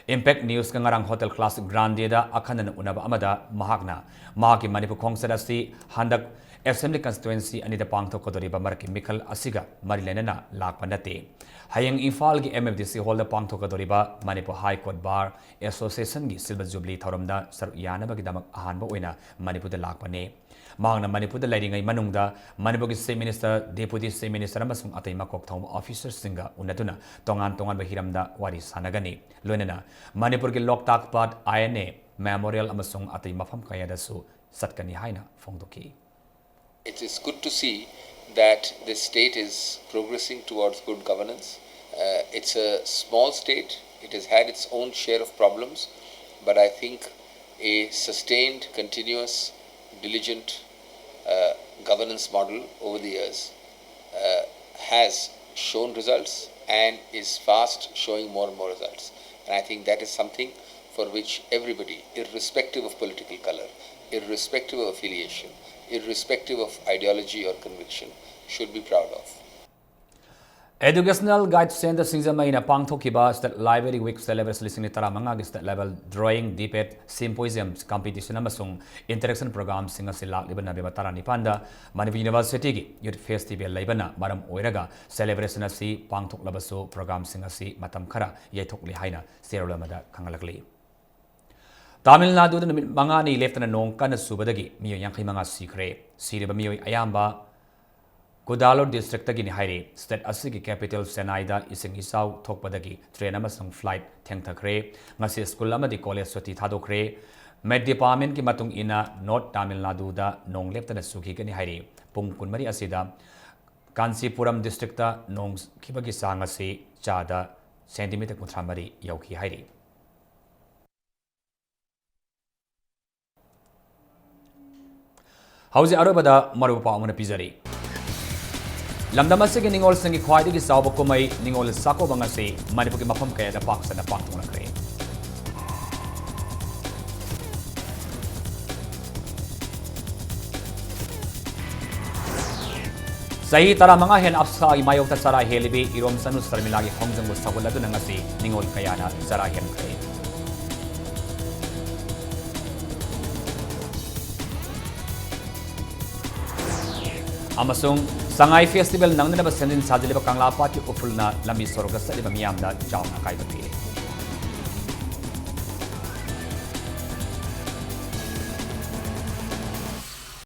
Impact Newsꯀ ꯉꯔꯥꯡ Hotel Classic Grandeꯗ ꯑꯈꯟꯅꯅ ꯎꯅꯕ ꯑꯃꯗ ꯃꯍꯥꯛꯅ ꯃꯍꯥꯛꯀꯤ ꯃꯅꯤꯄꯨꯔ ꯈꯣꯡꯆꯠ ꯑꯁꯤ ꯍꯟꯗꯛ Assembly Constituency ꯑꯅꯤꯗ ꯄꯥꯡꯊꯣꯛꯀꯗꯧꯔꯤꯕ ꯃꯔꯛꯀꯤ ꯃꯤꯈꯜ ꯑꯁꯤꯒ ꯃꯔꯤ ꯂꯩꯅꯅ ꯂꯥꯛꯄ ꯅꯠꯇꯦ꯫ ꯍꯌꯦꯡ ꯏꯝꯐꯥꯜꯒꯤ M F D C Hallꯗ ꯄꯥꯡꯊꯣꯛꯀꯗꯧꯔꯤꯕ Manipur High Court Bar Associationꯒꯤ Silver Jubilee ꯊꯧꯔꯝꯗ ꯁꯔꯨꯛ ꯌꯥꯅꯕꯒꯤꯗꯃꯛ ꯑꯍꯥꯟꯕ ꯑꯣꯏꯅ ꯃꯅꯤꯄꯨꯔꯗ ꯂꯥꯛꯄꯅꯤ꯫ ꯃꯍꯥꯛꯅ ꯃꯅꯤꯄꯨꯔꯗ ꯂꯩꯔꯤꯉꯩ ꯃꯅꯨꯡꯗ ꯃꯅꯤꯄꯨꯔꯒꯤ Chief Minister, Deputy Chief Minister ꯑꯃꯁꯨꯡ ꯑꯇꯩ ꯃꯀꯣꯛ ꯊꯣꯡꯕ officerꯁꯤꯡꯒ ꯎꯅꯗꯨꯅ ꯇꯣꯉꯥꯟ ꯇꯣꯉꯥꯟꯕ ꯍꯤꯔꯝꯗ ꯋꯥꯔꯤ ꯁꯥꯟꯅꯒꯅꯤ꯫ ꯂꯣꯏꯅꯅ ꯃꯅꯤꯄꯨꯔꯒꯤ ꯂꯣꯛꯇꯥꯛ ꯄꯥꯠ, I N A Memorial ꯑꯃꯁꯨꯡ ꯑꯇꯩ ꯃꯐꯝ ꯀꯌꯥꯗꯁꯨ ꯆꯠꯀꯅꯤ ꯍꯥꯏꯅ ꯐꯣꯡꯗꯣꯛꯈꯤ꯫ It is good to see that this state is progressing towards good governance. Uh, it's a small state. It has had its own share of problems, but I think a sustained, continuous, diligent uh, governance model over the years uh, has shown results and is fast showing more and more results. And I think that is something for which everybody, irrespective of political color, irrespective of affiliation, irrespective of ideology or conviction, should be proud of. Educational Guide Centre ꯁꯤꯡꯖꯃꯩꯅ ꯄꯥꯡꯊꯣꯛꯈꯤꯕ State Library Week Celebration ꯂꯤꯁꯤꯡ ꯑꯅꯤ ꯇꯔꯥꯃꯉꯥꯒꯤ State Level Drawing, Debate, Symposium, Competition ꯑꯃꯁꯨꯡ Interaction Programmeꯁꯤꯡ ꯑꯁꯤ ꯂꯥꯛꯂꯤꯕ November ꯇꯔꯥꯅꯤꯄꯥꯟꯗ Manipur Universityꯒꯤ Youth Festival ꯂꯩꯕꯅ ꯃꯔꯝ ꯑꯣꯏꯔꯒ celebration ꯑꯁꯤ ꯄꯥꯡꯊꯣꯛꯂꯕꯁꯨ programmeꯁꯤꯡ ꯑꯁꯤ ꯃꯇꯝ ꯈꯔ ꯌꯩꯊꯣꯛꯂꯤ ꯍꯥꯏꯅ ꯆꯦꯔꯣꯜ ꯑꯃꯗ ꯈꯪꯍꯜꯂꯛꯂꯤ꯫ ꯇꯥꯃꯤꯜ ꯅꯥꯗꯨꯗ ꯅꯨꯃꯤꯠ ꯃꯉꯥꯅꯤ ꯂꯦꯞꯇꯅ ꯅꯣꯡ ꯀꯟꯅ ꯆꯨꯕꯗꯒꯤ ꯃꯤꯑꯣꯏ ꯌꯥꯡꯈꯩ ꯃꯉꯥ ꯁꯤꯈ꯭ꯔꯦ꯫ ꯁꯤꯔꯤꯕ ꯃꯤꯑꯣꯏ ꯑꯌꯥꯝꯕ ꯀꯨꯗꯥꯂꯨꯔ districtꯇꯒꯤꯅꯤ ꯍꯥꯏꯔꯤ꯫ State ꯑꯁꯤꯒꯤ capital ꯆꯦꯟꯅꯥꯏꯗ ꯏꯁꯤꯡ ꯏꯆꯥꯎ ꯊꯣꯛꯄꯗꯒꯤ train ꯑꯃꯁꯨꯡ flight ꯊꯦꯡꯊꯈ꯭ꯔꯦ꯫ ꯉꯁꯤ school ꯑꯃꯗꯤ college ꯁꯨꯇꯤ ꯊꯥꯗꯣꯛꯈ꯭ꯔꯦ꯫ Met Departmentꯀꯤ ꯃꯇꯨꯡ ꯏꯟꯅ North ꯇꯥꯃꯤꯜ ꯅꯥꯗꯨꯗ ꯅꯣꯡ ꯂꯦꯞꯇꯅ ꯆꯨꯈꯤꯒꯅꯤ ꯍꯥꯏꯔꯤ꯫ ꯄꯨꯡ ꯀꯨꯟꯃꯔꯤ ꯑꯁꯤꯗ ꯀꯥꯟꯆꯤꯄꯨꯔꯝ districtꯇ ꯅꯣꯡ ꯆꯨꯈꯤꯕꯒꯤ ꯆꯥꯡ ꯑꯁꯤ ꯆꯥꯗ centimeter ꯀꯨꯟꯊ꯭ꯔꯥ ꯃꯔꯤ ꯌꯧꯈꯤ ꯍꯥꯏꯔꯤ꯫ ꯍꯧꯖꯤꯛ ꯑꯔꯣꯏꯕꯗ ꯃꯔꯨꯑꯣꯏꯕ ꯄꯥꯎ ꯑꯃꯅ ꯄꯤꯖꯔꯤ꯫ ꯂꯝꯗꯝ ꯑꯁꯤꯒꯤ ꯅꯤꯉꯣꯜꯁꯤꯡꯒꯤ ꯈ꯭ꯋꯥꯏꯗꯒꯤ ꯆꯥꯎꯕ ꯀꯨꯝꯍꯩ ꯅꯤꯉꯣꯜ ꯆꯥꯛꯀꯧꯕ ꯉꯁꯤ ꯃꯅꯤꯄꯨꯔꯒꯤ ꯃꯐꯝ ꯀꯌꯥꯗ ꯄꯥꯛ ꯁꯟꯅ ꯄꯥꯡꯊꯣꯛꯅꯈ꯭ꯔꯦ꯫ ꯆꯍꯤ ꯇꯔꯥꯃꯉꯥ ꯍꯦꯟꯅ ꯑꯞꯁꯥꯒꯤ ꯃꯥꯌꯣꯛꯇ ꯆꯔꯥ ꯍꯦꯜꯂꯤꯕꯤ ꯏꯔꯣꯝꯆꯅꯨ ꯁꯔꯃꯤꯂꯥꯒꯤ ꯈꯣꯡꯖꯪꯕꯨ ꯁꯧꯒꯠꯂꯗꯨꯅ ꯉꯁꯤ ꯅꯤꯉꯣꯜ ꯀꯌꯥꯅ ꯆꯔꯥ ꯍꯦꯟꯈ꯭ꯔꯦ꯫ ꯑꯃꯁꯨꯡ ꯁꯉꯥꯏ ꯐꯦꯁꯇꯤꯚꯦꯜ ꯅꯪꯅꯅꯕ ꯁꯦꯝꯖꯤꯟ ꯁꯥꯖꯤꯜꯂꯤꯕ ꯀꯪꯂꯥ ꯄꯥꯠꯀꯤ ꯎꯈ꯭ꯔꯨꯜꯅ ꯂꯝꯕꯤ ꯁꯣꯔꯣꯛꯇ ꯆꯠꯂꯤꯕ ꯃꯤꯌꯥꯝꯗ ꯆꯥꯎꯅ ꯑꯀꯥꯏꯕ ꯄꯤꯔꯦ꯫